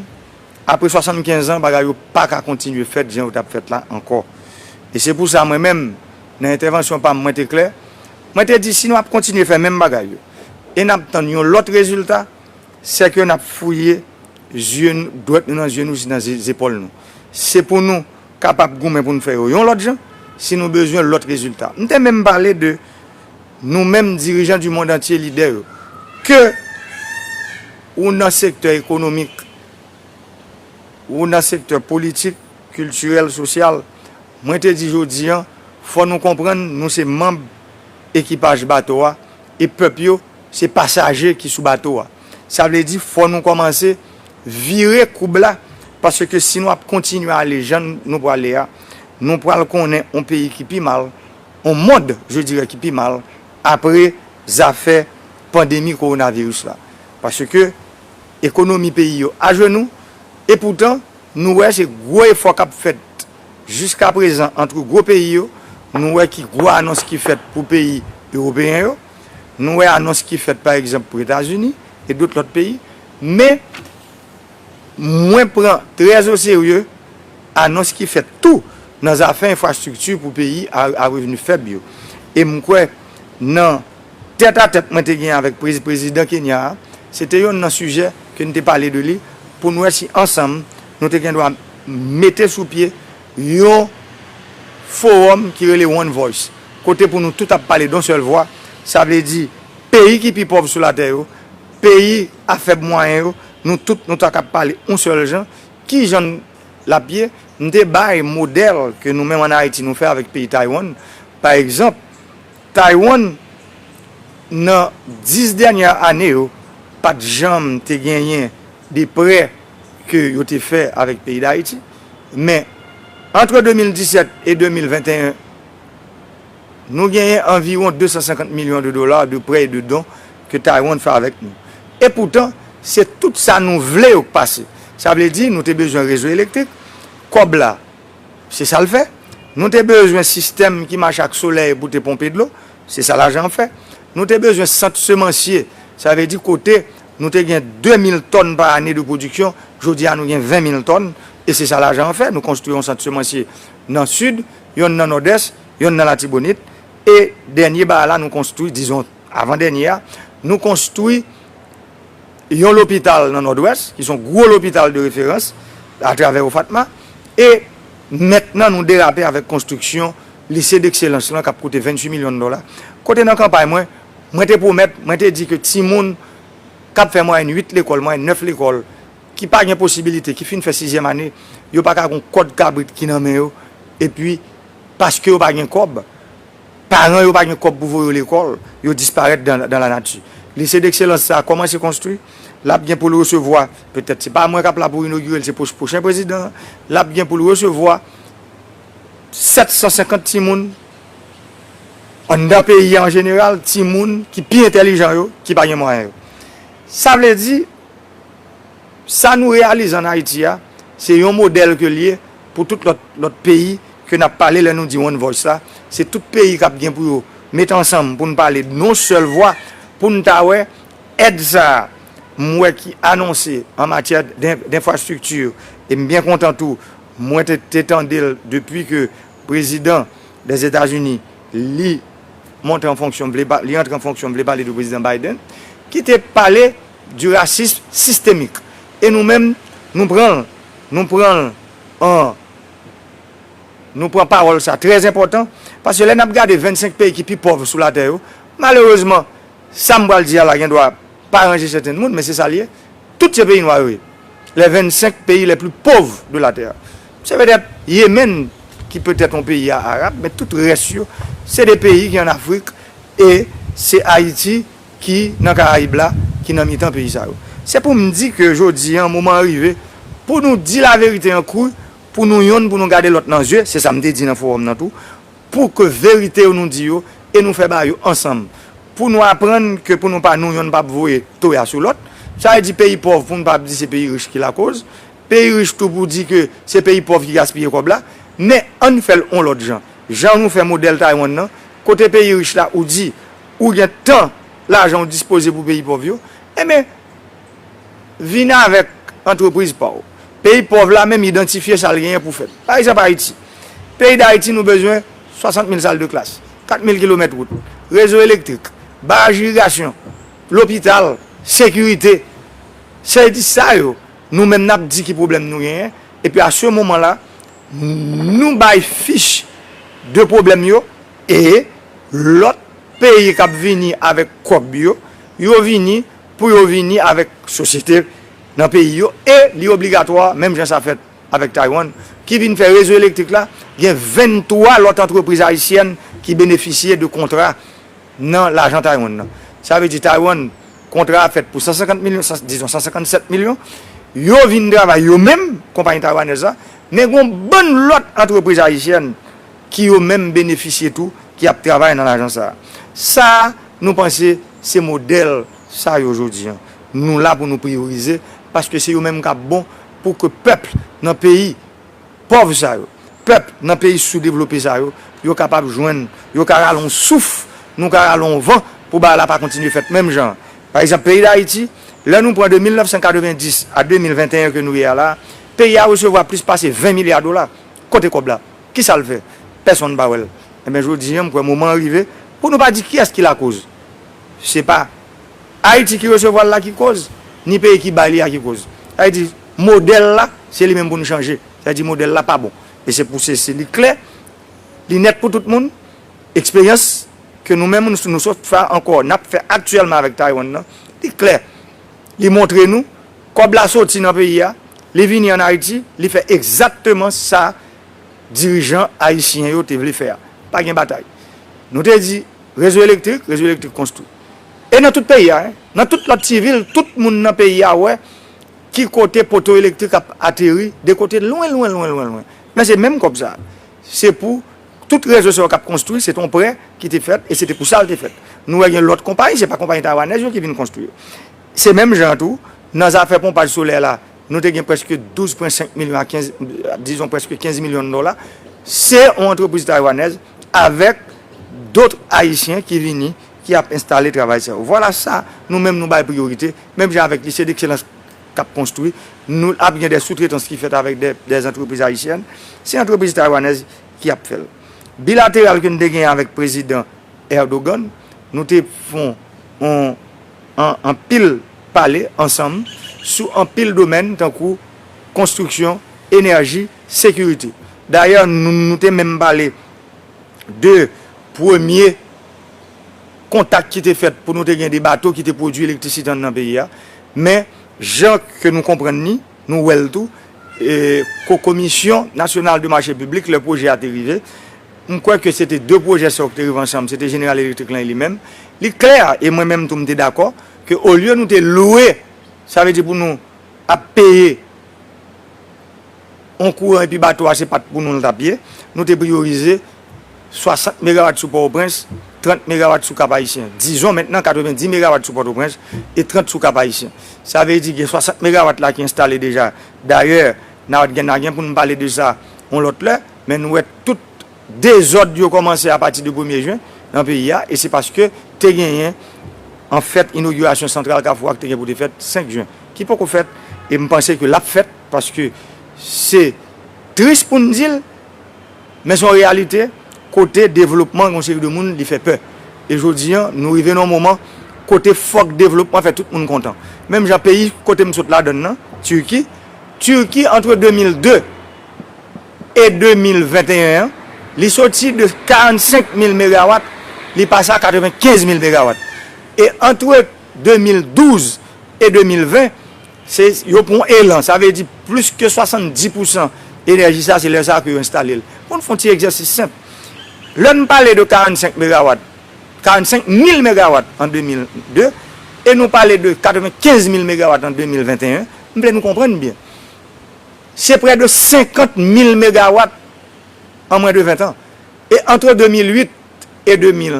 apre swasannkenz an, bagay yo pa ka kontinye fèt jan yo t ap fèt la ankò. E se pou sa, mwen menm, nan entèvansyon pa m, mwen te klè, mwen te di, si nou ap kontinye fè menm bagay yo, e n ap tann yon lòt rezilta, sèke n ap fouye zye n-, dwèt nou nan zye nou, nan ze-, zepòl nou. Se pou nou kapab goumen pou n fè yo yon lòt jan, si nou bezwen lòt rezilta. M te menm pale de nou menm dirijan du monde entier, lidè yo, ke ou nan sektè ekonomik, ou nan sektè politik, kiltirèl, sosyal, mwen te di jodi an, fò nou konprann nou se manm ekipaj bato a, e pèp yo se pasaje ki sou bato a. Sa vle di, fò nou kòmanse vire koub la, paske si nou ap kontinye ale jan nou prale a, nou pral konnen yon peyi ki pi mal, yon mond, je dirais, ki pi mal, apre zafè pandemi kowonaviris la. Paske ekonomi peyi yo ajenou, e poutan, nou wè se gwo efò k ap fèt jiskaprezan ant gwo peyi yo, nou wè ki gwo anons ki fèt pou peyi ewopeyen yo. Nou wè anons ki fèt, pa egzanp, pou Etazini e dòt lòt peyi. Men, mwen pran trè o serye anons ki fèt tou nan zafè enfrastrikti pou peyi a, a revni fèb yo. E m kwè nan tèt a tèt mwen te gen avèk prezi-, prezidan Kenya a, se te yonn nan sijè ke n te pale de li pou n wè si ansanm nou te gen dwa mete sou pye yon fowòm ki rele One Voice, kote pou nou tout ap pale d on sèl vwa, sa vle di peyi ki pi pòv sou latè yo, peyi a fèb mwayen yo, nou tout nou ta kab pale yon sèl jan. Ki jan l ap ye? M te bay modèl ke nou menm ann Ayiti nou fè avèk peyi Taiwan. Pa egzanp, Taiwan, nan dis dènyè ane yo, pa t janm te genyen de prè ke yo te fè avèk peyi Dayiti. Men, antre de mil disèt e de mil venteyen, nou genyen anviwon de san senkant milyon de dola de prè e de don ke Taiwan fè avèk nou. E poutan, se tout sa nou vle yo k pase. Sa vle di, nou te bezwen rezo elektrik, kòb la, se sa l fè. Nou te bezwen sistèm ki mache ak solèy pou te ponpe dlo, se sa lajan an fè. Nou te bezwen sant semansye, sa vle di kote nou te gen de mil tòn pa ane de pwodiksyon, jodi a nou gen ven mil tòn, e se sa lajan an fè. Nou konstwi yon sant semansye nan Sid, yonn nan Nòdès, yonn nan Latibonit, e dènye bagay la nou konstwi, dizon, avan dènye a, nou konstwi yon lopital nan Nòdwès, ki se yon gwo lopital de referans, atravè OFATMA, e mentnan nou derape avèk konstriksyon lise dekselans lan k ap koute venntuit milyon dola. Kote nan kanpay mwen, mwen te pwomèt, mwen te di ke timoun k ap fè mwayèn uit lekòl, mwayèn nèf lekòl, ki pa gen posibilite, ki fin fè sizyèm ane, yo pa ka gon kòd kabrit ki nan men yo, epi paske yo pa gen kòb, paran yo pa gen kòb pou voye yo lekòl, yo disparèt dan, dan lanati. Lise dekselans sa a kòmanse konstwi, l ap gen pou l resevwa, petèt se pa mwen k ap la pou inogire l, se pwo-, pwochen prezidan an, l ap gen pou l resevwa sèt san senkant timoun anndan peyi a an jeneral, timoun ki pi entèlijan yo, ki pa gen mwayen yo. Sa vle di, sa nou reyalize ann Ayiti a, se yon modèl ke l ye pou tout lòt, lòt peyi ke n ap pale lè nou di One Voice la. Se tout peyi k ap gen pou yo met ansanm pou n pale d yon sèl vwa, pou n ta wè èd sa a, m wè ki anonse an matyè d-, d enfrastrikti, e m byen kontan tou, mwen te, te tande l depi ke prezidan Lèzetazini, li monte an fonksyon, m vle pa-, li antre an fonksyon, m vle pale de prezidan Biden, ki te pale du racisme systémique. E nou menm, nou pran l, nou pran l an, nou pran pawòl sa trè enpòtan, paske lè n ap gade vennsenk peyi ki pi pòv sou latè yo, malerezman, sa m pral di a la gen dwa pa ranje sèten moun, men se sa l ye. Tout se peyi nwa yo ye. Les vingt-cinq pays les plus pauvres de la terre. Se petèt Yemen ki petèt yon peyi a arab, men tout rès yo, se de peyi ki ann Afrik, e se Ayiti ki nan Karayib la, ki nan mitan peyi sa yo. Se pou m di ke jodi a, moman an rive pou nou di laverite an kri, pou nou yonn, pou nou gade lòt nan zye, se sa m te di nan fowòm nan tou, pou ke verite yo nou di yo, e nou fè bagay yo ansanm. Pou nou aprann ke pou nou pa nou yonn p ap voye toya sou lòt. Sa vle di peyi pòv pou nou pa ap di se peyi rich ki lakoz. Peyi rich tou pou di ke se peyi pòv ki gaspiye kòb la. Men ann fè l yon lòt jan. Jan nou fè modèl Taiwan nan, kote peyi rich la ou di ou gen tan lajan ou dispoze pou peyi pòv yo. Enben, vin avèk antrepriz pa w. Peyi pòv la menm idantifye sa l genyen pou fè. Pa egzanp, Ayiti. Peyi Dayiti, nou bezwen swasant mil sal de klas, kat mil kilomèt wout, rezo elektrik, baraj irigasyon, lopital, sekirite. Se di sa yo, nou menm n ap di ki pwoblèm nou genyen. Epi a se moman la, nou bay fich de pwoblèm yo, e lòt peyi k ap vini avèk kòb yo, yo vini pou yo vini avèk sosyete nan peyi yo, e li obligatwa, menm jan sa fèt avèk Taiwan, ki vin fè rezo elektrik la, gen venntwa lòt antrepriz ayisyèn ki benefisye de kontra nan lajan Taiwan nan. Sa vle di Taiwan, kontra a fèt pou san senkant milyon, san, dizon san senkannsèt milyon. Yo vin travay yo menm, konpayi taiwanèz la, men gon bann lòt antrepriz ayisyèn ki yo menm benefisye tou, ki ap travay nan lajan sa a. Sa a, nou panse se modèl sa yo jodi a. Nou la pou nou priyorize, paske se yo menm k ap bon pou ke pèp nan peyi pòv sa yo, pèp nan peyi soudevlope sa yo, yo kapab jwenn, yo ka rale yon souf Nou ka rale yon van pou bagay la pa kontinye fèt menm jan. Pa egzanp, peyi Dayiti, lè nou pran de mil nèf san katrevenndis a de mil venteyen ke nou ye a la, peyi a resevwa plis pase ven milya dola. Kote kòb la? Kisa l fè? Pèsonn pa wè l. Ebyen, jodi a, m kwè moman an rive pou nou pa di kiyès ki lakoz. Se pa Ayiti ki resevwa l la ki koz, ni peyi ki bay li a ki koz. Sa vle di, modèl la, se li menm pou n chanje. Sa vle di, modèl la pa bon. E se pou se, se li klè, li nèt pou tout moun. Eksperyans ke nou menm, nou, nou sot fè ankò, n ap fè aktyèlman avèk Taiwan nan, li klè. Li montre nou, kòb la soti nan peyi a, li vini ann Ayiti, li fè egzakteman sa dirijan ayisyen yo te vle fè a. Pa gen batay. Nou te di, rezo elektrik, rezo elektrik konstwi. E nan tout peyi a, en, nan tout lòt ti vil, tout moun nan peyi a wè ki kote poto elektrik ap ateri, de kote lwen, lwen, lwen, lwen, lwen. Men se menm kòb sa. Se pou tout rezo sa yo k ap konstwi, se te yon prè ki te fèt, e se te pou sa l te fèt. Nou wè gen lòt konpayi, se pa konpayi taywanèz yo ki vin konstwi yo. Se menm jan tou, nan zafè ponpaj solè la, nou te gen prèske douz pwen senk milyon a kenz, dizon prèske kenz milyon dola. Se yon antrepriz taywanèz avèk dòt ayisyen ki vini, ki ap enstale travay sa yo. Vwala sa, nou menm nou bay priyorite, menm jan avèk Lycée d'Excellence k ap konstwi, nou ap gen de soutretans ki fèt avèk de, de antrepriz ayisyèn. Se antrepriz taywanèz ki ap fè l. Bilateral ke n te genyen avèk prezidan Erdogan, nou te fè yon, yon, an, anpil pale ansanm sou anpil domèn tankou konstriksyon, enèji, sekirite. Dayè, nou, nou te menm pale de premye kontak ki te fèt pou nou te gen de bato ki te pwodui elektrisite anndan peyi a. Men, jan ke nou konprann li, nou wè l tou, e, ko-, Komisyon Nasyonal de Mache Piblik, lè pwojè a te rive, m kwè ke se te de pwojè sa yo ki te rive ansanm, se te Jeneral Elektrik lan e li menm. Li klè, e mwen menm tou m te dakò, ke olye nou te lwe, sa vle di pou nou ap peye yon kouran epi bato a se pa t pou nou l t ap ye, nou te priyorize swasant megawat sou Pòtoprens, trant megawat sou Kap Ayisyen. Dizon mentnan katrevenndis megawat sou Pòtoprens e trant sou Kap Ayisyen. Sa vle di gen swasant megawat la ki enstale deja. Dayè, n a gen, n a gen pou n pale de sa yon lòt lè, men nou wè tout dezòd yo kòmanse apati de premye jen nan peyi a, e se paske te genyen, anfèt, inogirasyon santral Kafou a ki te gen pou te fèt senk jen, ki poko fèt, e m panse ke l ap fèt, paske se tris pou n di l, men se yon reyalite, kote devlopman yon seri de moun, li fè pè. E jodi a, nou rive nan yon moman kote fòk devlopman fè tout moun kontan. Menm jan peyi kote m sot ladan l nan, Tiki, Tiki, antre de mil de e de mil venteyen an, li soti de karannsenk mil megawat, li pase a katrevenkenz mil megawat. E antre de mil douz e de mil ven, se, yo pran yon elan, sa vle di plis ke swasanndis pousan enèji sa, se lè sa a ke yo enstale l. Pou n fè yon ti egzèsis senp, lè n pale de karannsenk megawat, karannsenk mil megawat an de mil de, e nou pale de katrevenkenz mil megawat an de mil venteyen, m vle nou konprann byen. Se prè de senkant mil megawat an mwens de ven an. E antre de mil uit e de mil,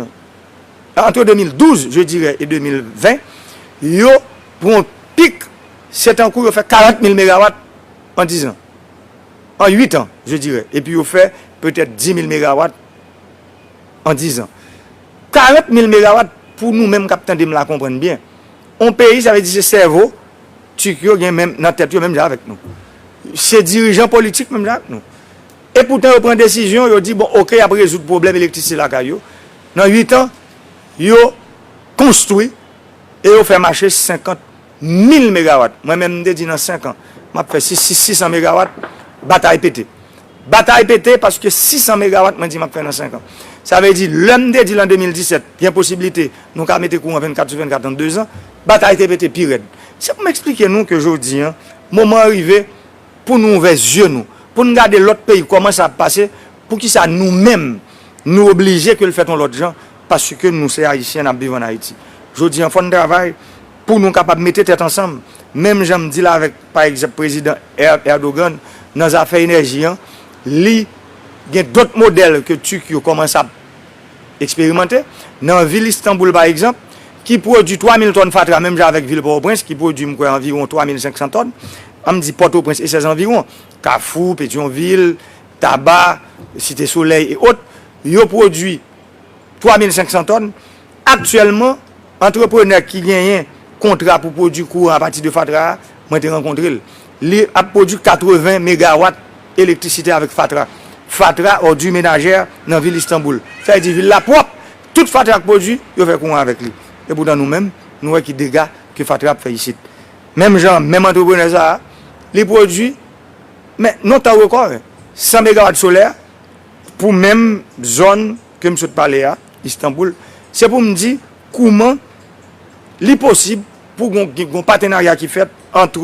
antre de mil douz, je dirais, e de mil ven, yo pran yon pik, se tankou yo fè karant mil megawat an diz an. An uit an, je dirais. Epi yo fè petèt dis mil megawat an diz an. Karant mil megawat, pou nou menm k ap tande m la konprann byen. Yon peyi, sa vle di se sèvo Tik yo gen menm nan tèt yo menm jan avèk nou. Se dirijan politik menm jan avèk nou. E poutan yo pran desizyon, yo di, bon, oke, y ap rezoud pwoblèm elektrisite lakay yo. Nan uit an, yo konstwi e yo fè mache senkant mil megawat. Mwen menm, m te di nan senk an, m ap fè sis, sis, sis san megawat, batay pete. Batay pete paske sis san megawat mwen di m ap fè nan senk an. Sa vle di, lè m te di l an de mil disèt, gen posiblite nou ka mete kouran vennkat sou vennkat an de zan, batay te pete pi rèd. Se pou m eksplike nou ke jodi a, moman an rive pou nou ouvè zye nou, pou n gade lòt peyi kòman sa ap pase, poukisa nou menm, nou oblije ke l fèt yon lòt jan, paske nou se Ayisyen, n ap viv ann Ayiti. Jodi a, fò n travay pou nou kapab mete tèt ansanm. Menm jan m di l avèk, pa egzanp, prezidan Er-, Erdogan, nan zafè enèji an, li gen dòt modèl ke Tik yo kòmanse ap eksperimante. Nan vil Istanbul, pa egzanp, ki pwodui twa mil tòn fatra, menm jan avèk vil Pòtoprens, ki pwodui, m kwè, anviwon twa mil senk san tòn, an m di Pòtoprens e sèz anviwon, Kafou, Petyonvil, Taba, Site Solèy e òt, yo pwodui twa mil senk san tòn. Aktyèlman, antreprenè ki genyen kontra pou pwodui kouran apati de fatra a, mwen te rankontre l. Li ap pwodui katreven megawat elektrisite avèk fatra. Fatra, òdi menajè nan vil Istanbul. Sa vle di vil la pwòp. Tout fatra k pwodui, yo fè kouran avèk li. Epoutan nou menm, nou wè ki dega ke fatra ap fè isit. Menm jan, menm antreprenè sa a, li pwodui, men nan tan rekò, san megawat solè pou menm zòn ke m sot pale a, Istanbul. Se pou m di kouman li posib pou gon, gon patenarya ki fèt ant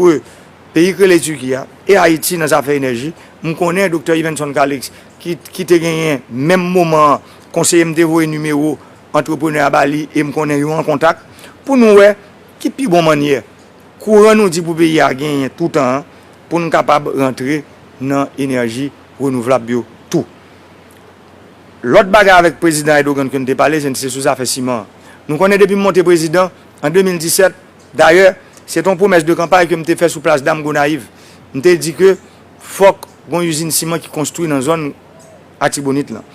peyi k rele Tiki a e Ayiti nan zafè enèji. M konnen Doktè Yvenson Calixte ki, ki te genyen menm moman an, konseye m te voye nimewo antreprenè a ba li e m konnen yo an kontak pou nou wè ki pi bon mannyè kouran nou di pou peyi a genyen toutan an, pou n kapab rantre nan enèji renouvlab yo tou. Lòt bagay avèk prezidan Erdogan ke n te pale, se, se sou zafè siman an. Nou konnen depi m monte prezidan, an de mil disèt, dayè, se te yon pwomès de kanpay ke m te fè sou Plas Dam Gonayiv. M te di ke fòk gon izin siman ki konstwi nan zòn Atibonit lan.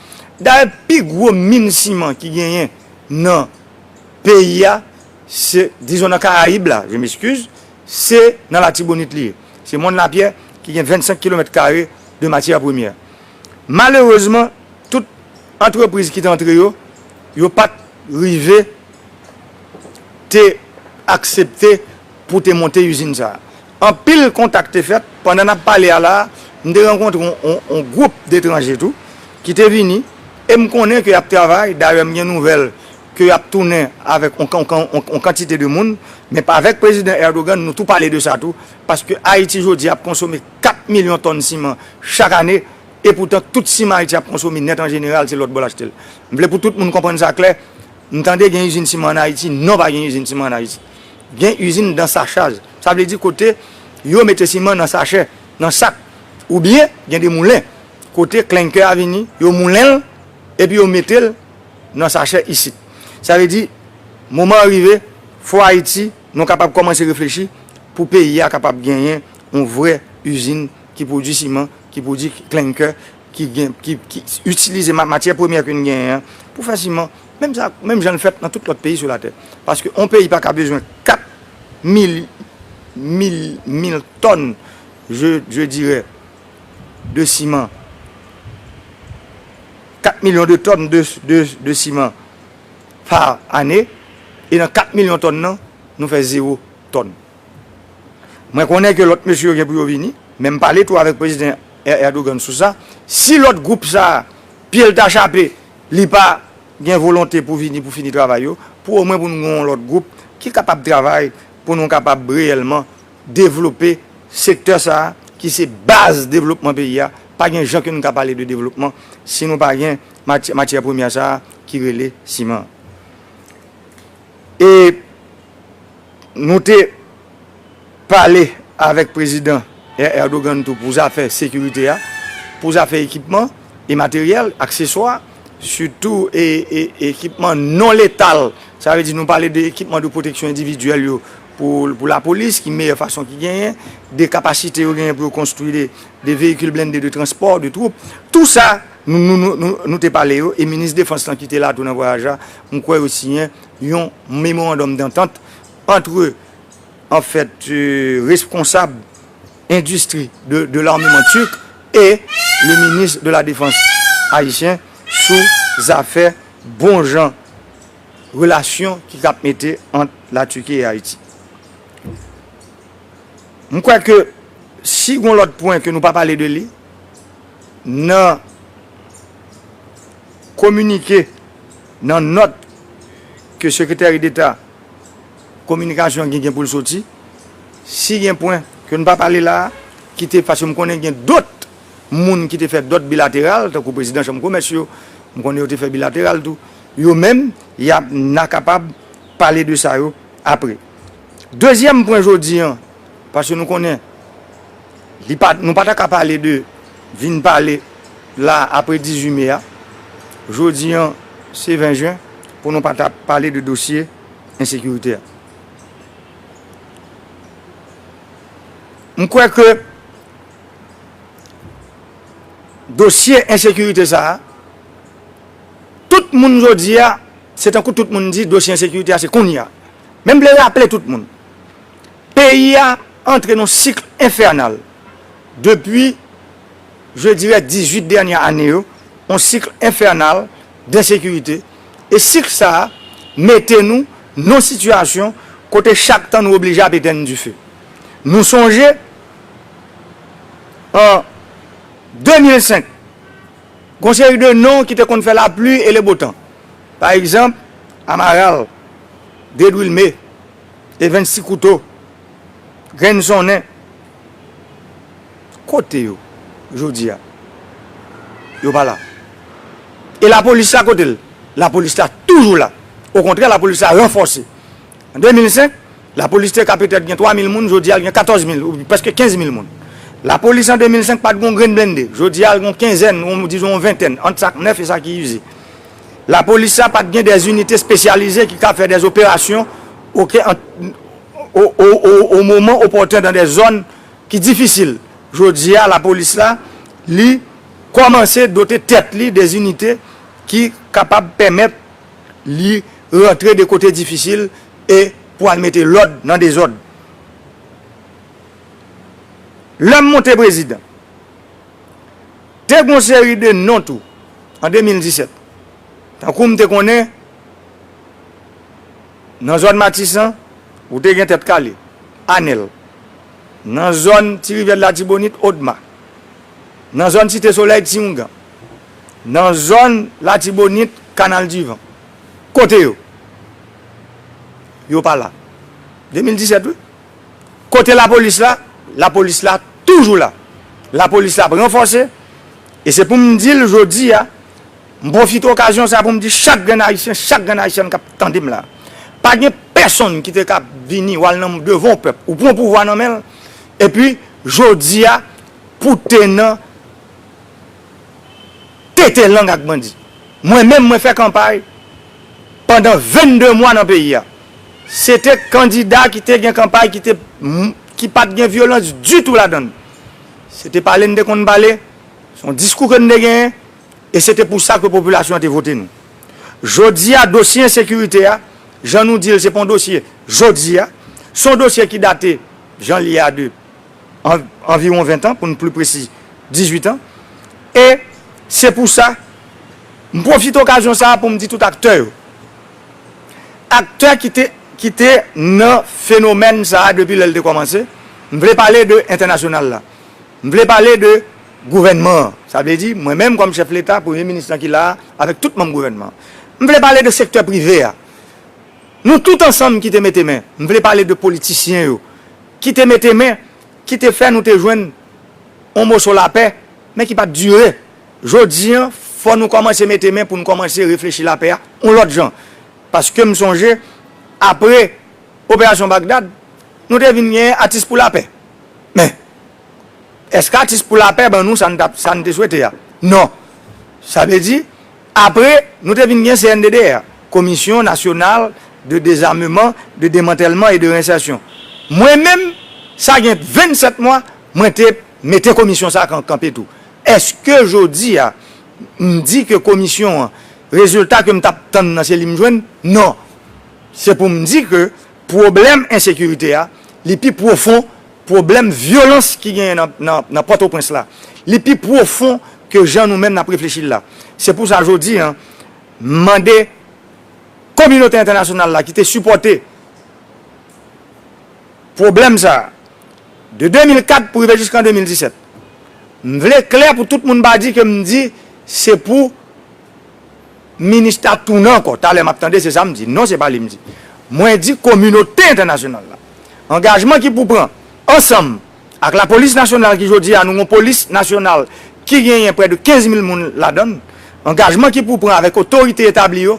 Dayè, pi gwo min siman ki genyen nan peyi a, se, dizon nan Karayib la, je m'excuse, se nan Latibonit li ye. Se Mòn Lapyè ki gen vennsenk kilomèt kare de matyè premyè. Malerezman, tout antrepriz ki te antre yo, yo pa t rive te aksepte pou te monte izin sa a. Anpil kontak te fèt. Pandan n ap pale a la a, m te rankontre yon, yon, yon gwoup detranje tou ki te vini e m konnen ke y ap travay. Dayè, m gen nouvèl ke y ap tounen avèk yon, yon, yon, yon kantite de moun. Men avèk prezidan Erdogan, nou tou pale de sa tou, paske Ayiti jodi a ap konsome kat milyon tòn siman chak ane, epoutan tout siman Ayiti ap konsome nèt an jeneral, se lòt bò l achte l. M vle pou tout moun konprann sa klè. M tande gen izin siman an Ayiti. Non, pa gen izin siman an Ayiti. Gen izin dansachaj. Sa vle di kote yo mete siman nan sachè, nan sak. Oubyen gen de moulen kote klenkè a vini, yo moulen l, epi yo mete l nan sachè isit. Sa vle di, moman an rive, fò Ayiti, nou kapab kòmanse reflechi pou peyi a kapab genyen yon vrè izin ki pwodui siman, ki pwodui klenkè, ki gen, ki, ki itilize ma-, matyè premyè ke n genyen an pou fè siman. Menm sa, menm jan l fèt nan tout lòt peyi sou latè. Paske yon peyi pa ka bezwen kat mil, mil, mil tòn, je, je dirais, de siman, kat milyon de tòn de, de, de siman pa ane, e nan kat milyon tòn nan, nou fè zewo tòn. Mwen konnen ke lòt mesye yo gen pou yo vini, men m pale tou avèk prezidan Er-, Erdogan sou sa. Si lòt gwoup sa a, pye l ta chape, li pa gen volonte pou vini, pou fini travay yo, pou omwen pou nou gen yon lòt gwoup ki kapab travay, pou nou kapab reyèlman devlope sektè sa a, ki se baz devlopman peyi a. Pa gen jan ke nou ka pale de devlopman si nou pa gen maty-, matyè premyè sa a ki rele siman. E nou te pale avèk prezidan Er-, Erdogan tou pou zafè sekirite a, pou zafè ekipman e materyèl, akseswa, sitou e, e, ekipman non letal. Sa vle di nou pale de ekipman de pwoteksyon endividyèl yo pou, pou lapolis, ki meyè fason ki genyen, de kapasite yo genyen pou yo konstwi de, de veyikil blende de transpò, de twoup. Tou sa, nou, nou, nou, nou, nou te pale yo, e minis defans lan ki te la tou nan vwayaj la, m kwè yo siyen yon memorandòm dantant antre, anfèt, euh, responsab endistri de, de l'armement turc et le ministre de la Défense ayisyen sou zafè bon jan relasyon ki k ap mete ant Latiki e Ayiti. M kwè ke si gon lòt pwen ke nou pa pale de li, nan kominike, nan nòt ke Sekretè Deta Kominikasyon an gen, gen pou l soti, si gen pwen ke n pa pale la a, ki te, paske m konnen gen dòt moun ki te fè dòt bilateral, tankou prezidan chanm komès yo, m konnen yo te fè bilateral tou. Yo menm, y ap, n a kapab pale de sa yo apre. Dezyèm pwen jodi an, paske nou konnen, li pa, nou pa ta ka pale de, vin pale la apre dizuit me a. Jodi an, se ven jen, pou nou pa ta pale de dosye ensekirite a. M kwè ke dosye ensekirite sa a, tout Tout moun jodi a, se tankou tout moun di dosye ensekirite a se kounye a. Men m vle raple tout moun, peyi a antre nan sik enfènal depi, je dirais, dizuit dènye ane yo, yon sik enfènal d ensekirite. E sik sa a mete nou nan sitiyasyon kote chak tan nou oblije ap etenn dife. Nou sonje, an de mil senk, gon seri de non ki te konn fè lapli e le botan. Pa egzanp, Amaral, Dedwilme, Evens Ti Kouto, Grenn Sonnen. Kote yo jodi a? Yo pa la. E lapolis la, kote l? Lapolis la toujou la. Okontrè, lapolis la ranfòse. An de mil senk, lapolis te ka petèt gen twa mil moun, jodi a l gen katòz mil, ou prèske kenz mil moun. Lapolis an de mil senk pa t gon grenn blende. Jodi a l gon kenzèn, ou dizon yon ventèn, ant sa k nèf e sa ki ize. Lapolis la pa t gen dè inite espesyalize ki ka fè dè operasyon, oke, an, o, o, o, o moman opòten dan dè zòn ki difisil. Jodi a, lapolis la, li kòmanse dote tèt li dè inite ki kapab pèmèt li rantre de kote difisil e pou al mete lòd nan dezòd. Lè m monte prezidan, te gon seri de non tou an de mil disèt. Tankou m te konnen, nan zòn Matisan, ou te gen Tèt Kale, Anèl. Nan zòn Ti Rivyè Latibonit, Odma. Nan zòn Site Solèy, Ti Oungan. Nan zòn Latibonit, Kanal Divan. Kote yo? Yo pa la. De mil disèt, wi. Kote lapolis la? Lapolis la toujou la. Lapolis la ap ranfòse. E se pou m di l jodi a, m pwofite okazyon sa pou m di chak grenn Ayisyen, chak grenn Ayisyèn k ap tande m la. Pa gen pèsonn ki te ka vini w al nan devan yon pèp, ou pran pouvwa nan men l, epi jodi a, pou te nan tete lang ak bandi. Mwen menm, mwen fè kanpay pandan vennde mwa nan peyi a. Se te kandida ki te gen kanpay ki te, ki pa t gen vyolans ditou ladan l. Se te pale n te konn pale, se yon diskou ke n te genyen, e se te pou sa ke popilasyon an te vote nou. Jodi a, dosye ensekirite a, jan nou di l, se pa yon dosye jodi a, se yon dosye ki date, jan l ye a, de an, anviwon ven tan, pou n pli presi, dizuit an. E se pou sa, m pwofite okazyon sa a pou m di tout aktè yo. Aktè ki te, ki te nan fenomèn sa a depi lè l te kòmanse, m vle pale de entènasyonal la. M vle pale de gouvènman an. Sa vle di, mwen menm kòm chèf Leta, premye minis lan ki la a, avèk tout manm gouvènman an. M vle pale de sektè prive a. Nou tout ansanm ki te mete men, m vle pale de politisyen yo, ki te mete men, ki te fè nou te jwenn yon moso lapè, men ki pa t dire. Jodi a, fò nou kòmanse mete men pou n kòmanse reflechi lapè a yon lòt jan. Paske m sonje, apre Operasyon Bagdad, nou te vin gen Atis pou Lapè. Men, èske Atis pou Lapè ban nou sa n t ap, sa n te swete a? Non. Sa vle di, apre, nou te vin gen C N D D R, Commission Nationale de Désarmement, de Démantèlement et de Réinsertion. Mwen menm, sa gen vennsèt mwa, mwen te mete komisyon sa a kan-, kanpe tou. Èske jodi a, m di ke komisyon an, rezilta ke m t ap tann nan se li m jwenn? Non. Se pou m di ke pwoblèm ensekirite a, li pi pwofon pwoblèm vyolans ki genyen nan, nan, nan Pòtoprens la. Li pi pwofon ke jan nou menm n ap reflechi l la. Se pou sa jodi a, m mande kominote entènasyonal la ki te sipòte pwoblèm sa a, de de mil kat pou rive jiska de mil disèt. M vle klè pou tout moun pa di ke m di se pou minis la tounen ankò. Talè m ap tande, se sa m di. Non, se pa li m di. Mwen di kominote entènasyonal la. Angajman ki pou pran ansanm ak Lapolis Nasyonal ki jodi a nou yon polis nasyonal ki genyen prè de kenz mil moun ladan l. Angajman ki pou pran avèk otorite etabli yo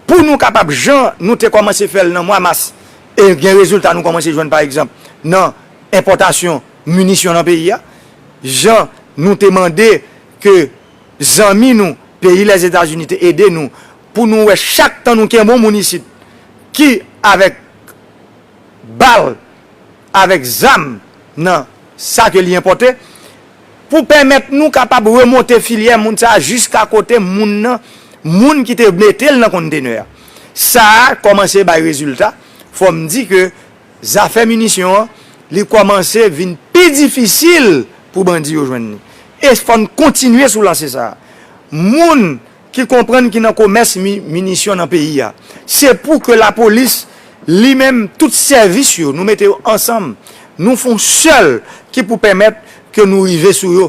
pou nou kapab, jan nou te kòmanse fè l nan mwa mas, e gen rezilta nou kòmanse jwenn, pa egzanp, nan enpòtasyon minisyon nan peyi a, jan nou te mande ke zanmi nou, peyi Lèzetazini, te ede nou, pou nou wè chak tan nou kenbe yon moun isit ki avèk bal, avèk zam nan sa ke li enpòte, pou pèmèt nou kapab remonte filyè moun sa a jiska kote moun nan Moun ki te mete l nan kontenè a. Sa a kòmanse bay rezilta. Fò m di ke zafè minisyon an, li kòmanse vin pi difisil pou bandi yo jwenn li. E fò n kontinye sou lanse sa a. Moun ki konprann ki nan komès mi-, minisyon nan peyi a. Se pou ke lapolis, li menm, tout sèvis yo, nou mete yo ansanm, nou fè yon sèl ki pou pèmèt ke nou rive sou yo.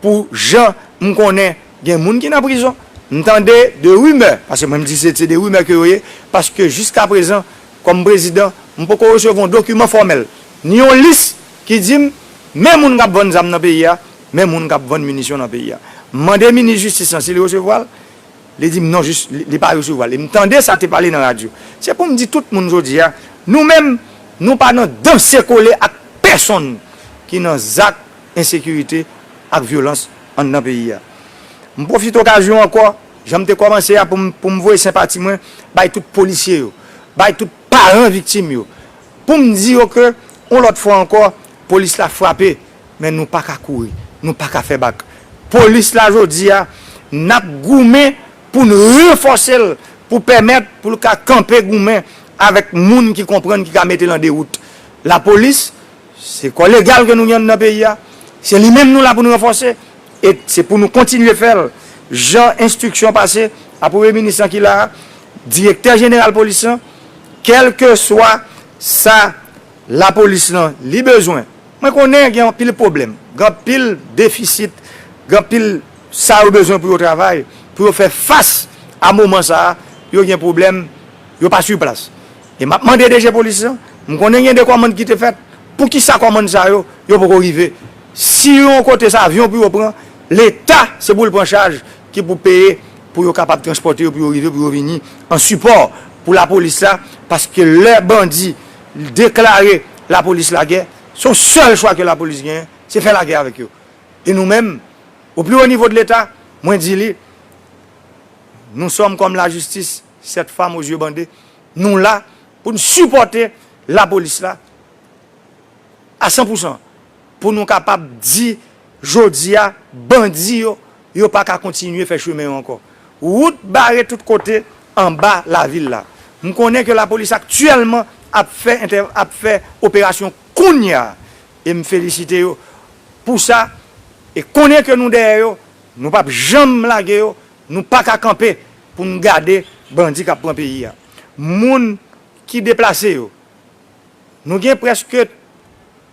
Pou jan m konnen gen moun ki nan prizon, m tande de rimè, paske mwen m di se, se de rimè ke yo ye, paske jiskaprezan, kòm prezidan, m poko resevwa yon dokiman fòmèl, ni yon lis ki di m, men moun k ap vann zam nan peyi a, men moun k ap vann minisyon nan peyi a. M mande minis jistis lan si li resevwa l, li di m non, jis, li, li pa resevwa l. E m tande sa te pale nan radyo. Se pou m di tout moun jodi a, nou menm, nou pa nan danse kole ak pèsonn ki nan zak ensekirite ak vyolans anndan peyi a. M pwofite okazyon ankò, jan m te kòmanse a, pou m, pou m voye senpati mwen bay tout polisye yo, bay tout paran viktim yo, pou m di yo ke, yon lòt fwa ankò, polis la frape, men nou pa ka kouri, nou pa ka fè bak. Polis la jodi a, n ap goumen pou n ranfòse l, pou pèmèt pou l ka kanpe goumen avèk moun ki konprann, ki ka mete l an dewout. Lapolis, se kò legal ke nou gen anndan peyi a. Se li menm nou la pou nou ranfòse. E se pou nou kontinye fè l. Jan enstriksyon pase a premye minis lan ki la a, direktè jeneral polis lan, kèlkeswa sa lapolis lan li bezwen. Mwen konnen gen anpil pwoblèm, gen anpil defisit, gen anpil sa yo bezwen pou yo travay, pou yo fè fas a moman sa a, yo gen pwoblèm, yo pa sou plas. E m ap mande D G polis lan, m konnen gen de kòmann ki te fèt, poukisa kòmann sa yo, yo poko rive? Si yon kote se avyon pou yo pran, Leta se pou l pran chaj ki pou peye pou yo kapab transpòte yo, pou yo rive, pou yo vini an sipò pou lapolis la, paske lè bandi deklare lapolis lagè, se yon sèl chwa ke lapolis genyen, se fè lagè avèk yo. E nou menm, au plus haut niveau de Leta, mwen di li, nous sommes comme la justice, cette femme aux yeux bandés, nou la pou n sipòte lapolis la a san pou san, pou nou kapab di, jodi a, bandi yo, yo pa ka kontinye fè chemen yo ankò. Wout bare tout kote anba lavil la. M konnen ke lapolis aktyèlman ap fè entè-, ap fè operasyon kounye a, e m felisite yo pou sa, e konnen ke nou dèyè yo, nou p ap janm lage yo, nou pa ka kanpe pou n gade bandi k ap pran peyi a. Moun ki deplase yo, nou gen prèske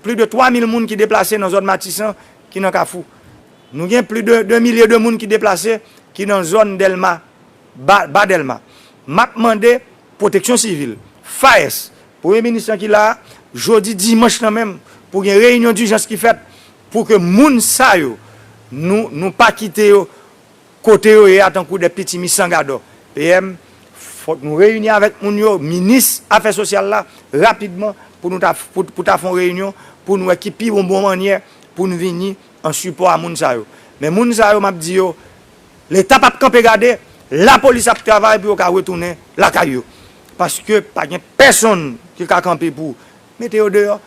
plis de twa mil moun ki deplase nan zòn Matisan ki nan Kafou. Nou gen plis de de milye de moun ki deplase ki nan zòn Dèlma, Ba, Ba Dèlma. M ap mande Pwoteksyon Sivil, FAES, premye minis lan ki la a, jodi dimanch lan menm, pou gen reyinyon dijans ki fèt, pou ke moun sa yo, nou, nou pa kite yo kote yo ye a tankou de pitimi san gadò. P M, fòk nou reyini avèk moun yo, minis afè sosyal la, rapidman, pou nou ta, pou, pou ta fè yon reyinyon, pou n wè ki pi bon, bon mannyè pou n vini an sipò a moun sa yo. Men moun sa yo, m ap di yo, Leta p ap kanpe gade, lapolis ap travay pou yo ka retounen lakay yo. Paske pa gen pèsonn ki ka kanpe pou mete yo deyò,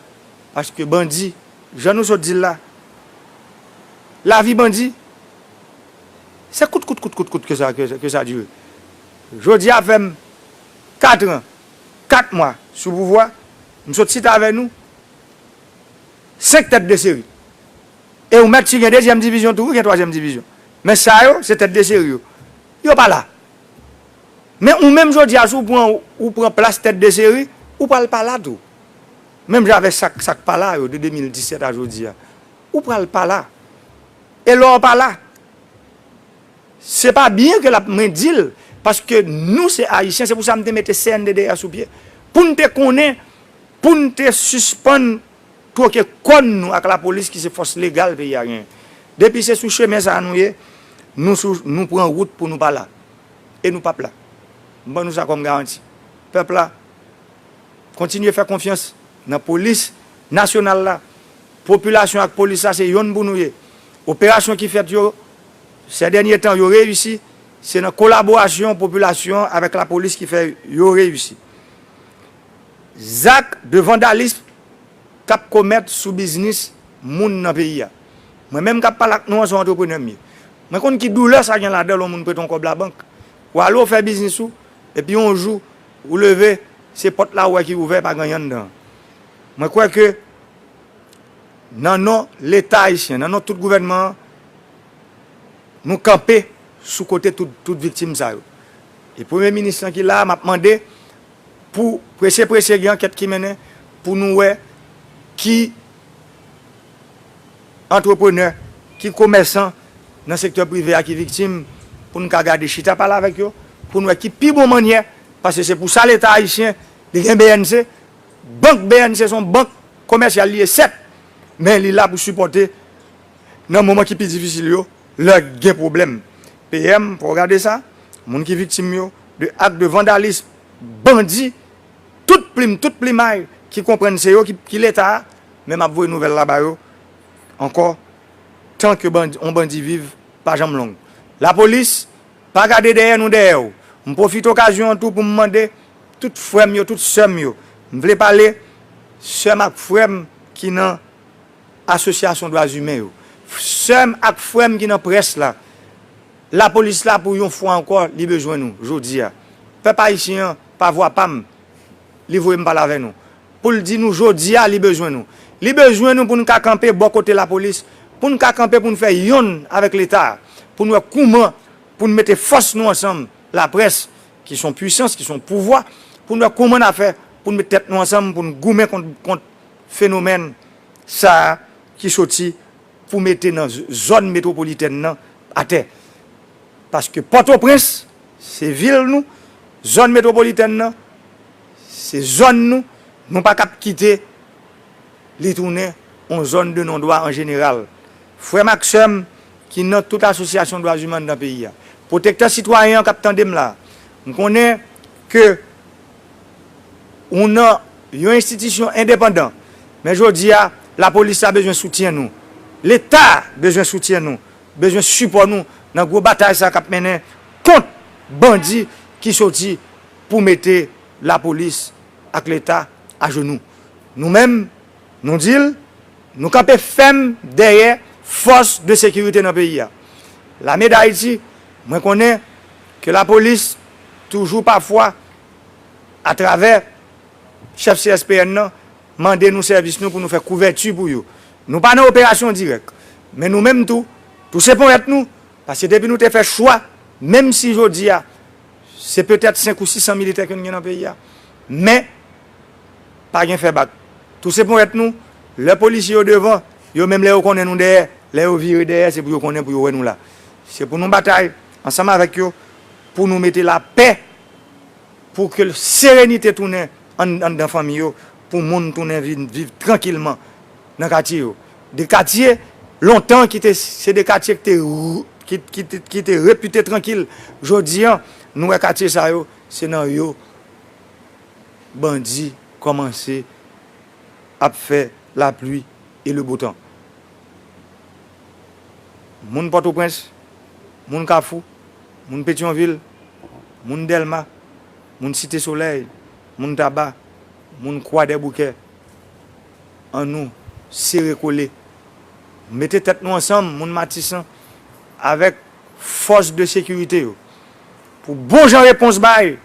paske bandi, jan nou sot di l la, lavi bandi, se kout, kout, kout, kout, kout ke sa, ke, ke sa dire. Jodi a fè m kat an, kat mwa sou pouvwa, m sot chita avè nou, senk tèt de seri. E ou mèt si gen dezyèm divizyon tou, ou gen twazyèm divizyon. Men sa yo, se tèt de seri yo. Yo pa la. Men ou menm jodi a, si w pran, ou pran plas tèt de seri, ou pral pa la tou. Menm jan avèk sa k, sa k pa la yo, de de mil disèt a jodi a. Ou pral pa la. E lè w pa la, se pa byen ke l ap, mwen di l, paske nou se Ayisyen, se pou sa m te mete C N D D A sou pye. Pou n te konnen, pou n te sispann twoke kòn nou ak lapolis ki se fòs legal peyi a genyen. Depi se sou chemen sa a nou ye, nou sou, nou pran wout pou nou pa la. E nou p ap la. M ban nou sa kòm garanti. Pèp la, kontinye fè konfyans nan polis nasyonal la. Popilasyon ak polis la se yonn pou nou ye. Operasyon ki fèt yo, se dènye tan yo reyisi, se nan kolaborasyon popilasyon avèk lapolis ki fè yo reyisi. Zak de vandalis k ap komèt sou biznis moun nan peyi a. Mwen menm k ap pale ak nou an, se yon antreprenè m ye. Mwen konn ki doulè sa gen ladan l, yon moun prete yon kòb labank. Ou ale, ou fè biznis ou, epi yon jou, ou leve, se pòt la ou wè ki ouvè, pa gen anyen anndan. Mwen kwè ke nan non Leta ayisyen, nan non tout gouvènman an, nou kanpe sou kote tout, tout viktim sa yo. E premye minis lan ki la a, m ap mande pou prese prese gen ankèt ki mennen pou nou wè ki antreprenè, ki komèsan nan sektè prive a ki viktim, pou n ka gade chita pale avèk yo, pou n wè ki pi bon mannyè, paske se pou sa Leta ayisyen, li gen B N C, bank B N C se yon bank komèsyal li ye, sèt, men li la pou sipòte nan moman ki pi difisil yo, lè gen pwoblèm. P M, fò w gade sa, moun ki viktim yo, de ak de vandalis, bandi, tout plim, tout plimay, ki konprann se yo ki, ki Leta a, men m ap voye nouvèl la ba yo ankò, tan ke bandi, on bandi viv, pa janm long. Lapolis, pa gade dèyè nou dèyè w. M pwofite okazyon an tou pou m mande tout frè m yo, tout sè m yo. M vle pale sè m ak frè m ki nan asosyasyon dwa imen yo. Sè m ak frè m ki nan près la. Lapolis la pou yon fwa ankò, li bezwen nou, jodi a. Pèp ayisyen an, pa vwa pa m, li voye m pale avè nou. Pou l di nou jodi a, li bezwen nou. Li bezwen nou pou n ka kanpe bò kote lapolis, pou n ka kanpe pou n fè yonn avèk Leta, pou n wè kouman pou n mete fòs nou ansanm, laprès, ki se yon pwisans, ki se yon pouvwa, pou n wè kouman n a fè pou n met tèt nou ansanm, pou n goumen kont, kont fenomèn sa a ki soti pou mete nan z-, zòn metwopolitèn nan atè. Paske Pòtoprens, se vil nou, zòn metwopolitèn nan, se zòn nou, nou pa kab kite li tounen yon zòn de non dwa an jeneral. Frè m ak sè m ki nan tout asosyasyon dwa imen anndan peyi a, pwotektè sitwayen an k ap tande m la, m konnen ke ou nan yon enstitisyon endepandan, men jodi a, lapolis la bezwen soutyen nou. Leta bezwen soutyen nou, bezwen sipò nou nan gwo batay sa k ap mennen kont bandi ki soti pou mete lapolis ak Leta ajenou. Nou menm, nou di l, nou kanpe fèm dèyè fòs de sekirite nan peyi a. Lame Dayiti, mwen konnen ke lapolis toujou pafwa, atravè chèf C S P N nan, mande nou sèvis nou pou nou fè kouvèti pou yo. Nou pa nan operasyon dirèk, men nou menm tou, touse ponyèt nou, paske depi nou te fè chwa, menm si jodi a, se petèt senk ou sis san militè ke n gen nan peyi a, men pa gen fè bak. Touse ponyèt nou, lè polisye yo devan, yo menm lè yo konnen nou dèyè, lè yo vire dèyè, se pou yo konnen pou yo wè nou la. Se pou nou batay ansanm avèk yo, pou nou mete lapè, pou ke serenite tounen ann-, anndan fanmi yo, pou moun tounen vin viv trankilman nan katye yo. De katye lontan ki te, se de katye ki te, ki, ki te, ki te repite trankil. Jodi a, nou wè katye sa yo, se nan yo bandi kòmanse ap fè lapli e le bo tan. Moun Pòtoprens, moun Kafou, moun Petyonvil, moun Dèlma, moun Site Solèy, moun Taba, moun Kwadèboukè, ann nou sere kole, mete tèt nou ansanm, moun Matisan, avèk fòs de sekirite yo, pou bon jan repons bay,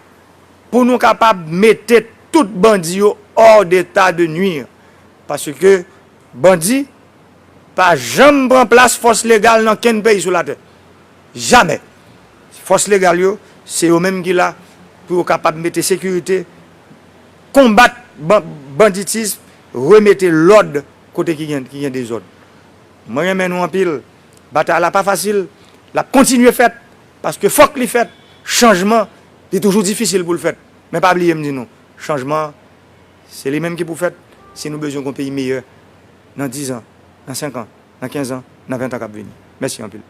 pou nou kapab mete tout bandi yo hors d'état de nuire. Paske bandi pa janm pran plas fòs legal nan kenn peyi sou latè. Jamè. Fòs legal yo, se yo menm ki la pou yo kapab mete sekirite, konbat ban-, banditis, remete lòd kote ki gen, ki gen dezòd. Mwen renmen nou anpil. Batay la pa fasil. L ap kontinye fèt. Paske fòk li fèt. Chanjman, li toujou difisil pou l fèt. Men pa bliye m di nou, chanjman, se li menm ki pou fèt si nou bezwen yon peyi meyè nan diz an, nan senk an, nan kenz an, nan ven an k ap vini. Mèsi anpil.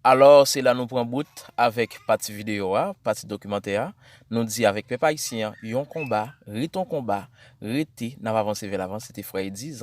Alò, se la nou pran bout avèk pati videyo a, pati dokimantè a. Nou di avèk pèp ayisyen an, yon konba, ret yon konba, rete, n ap avanse vè lavan, se te frè Edi.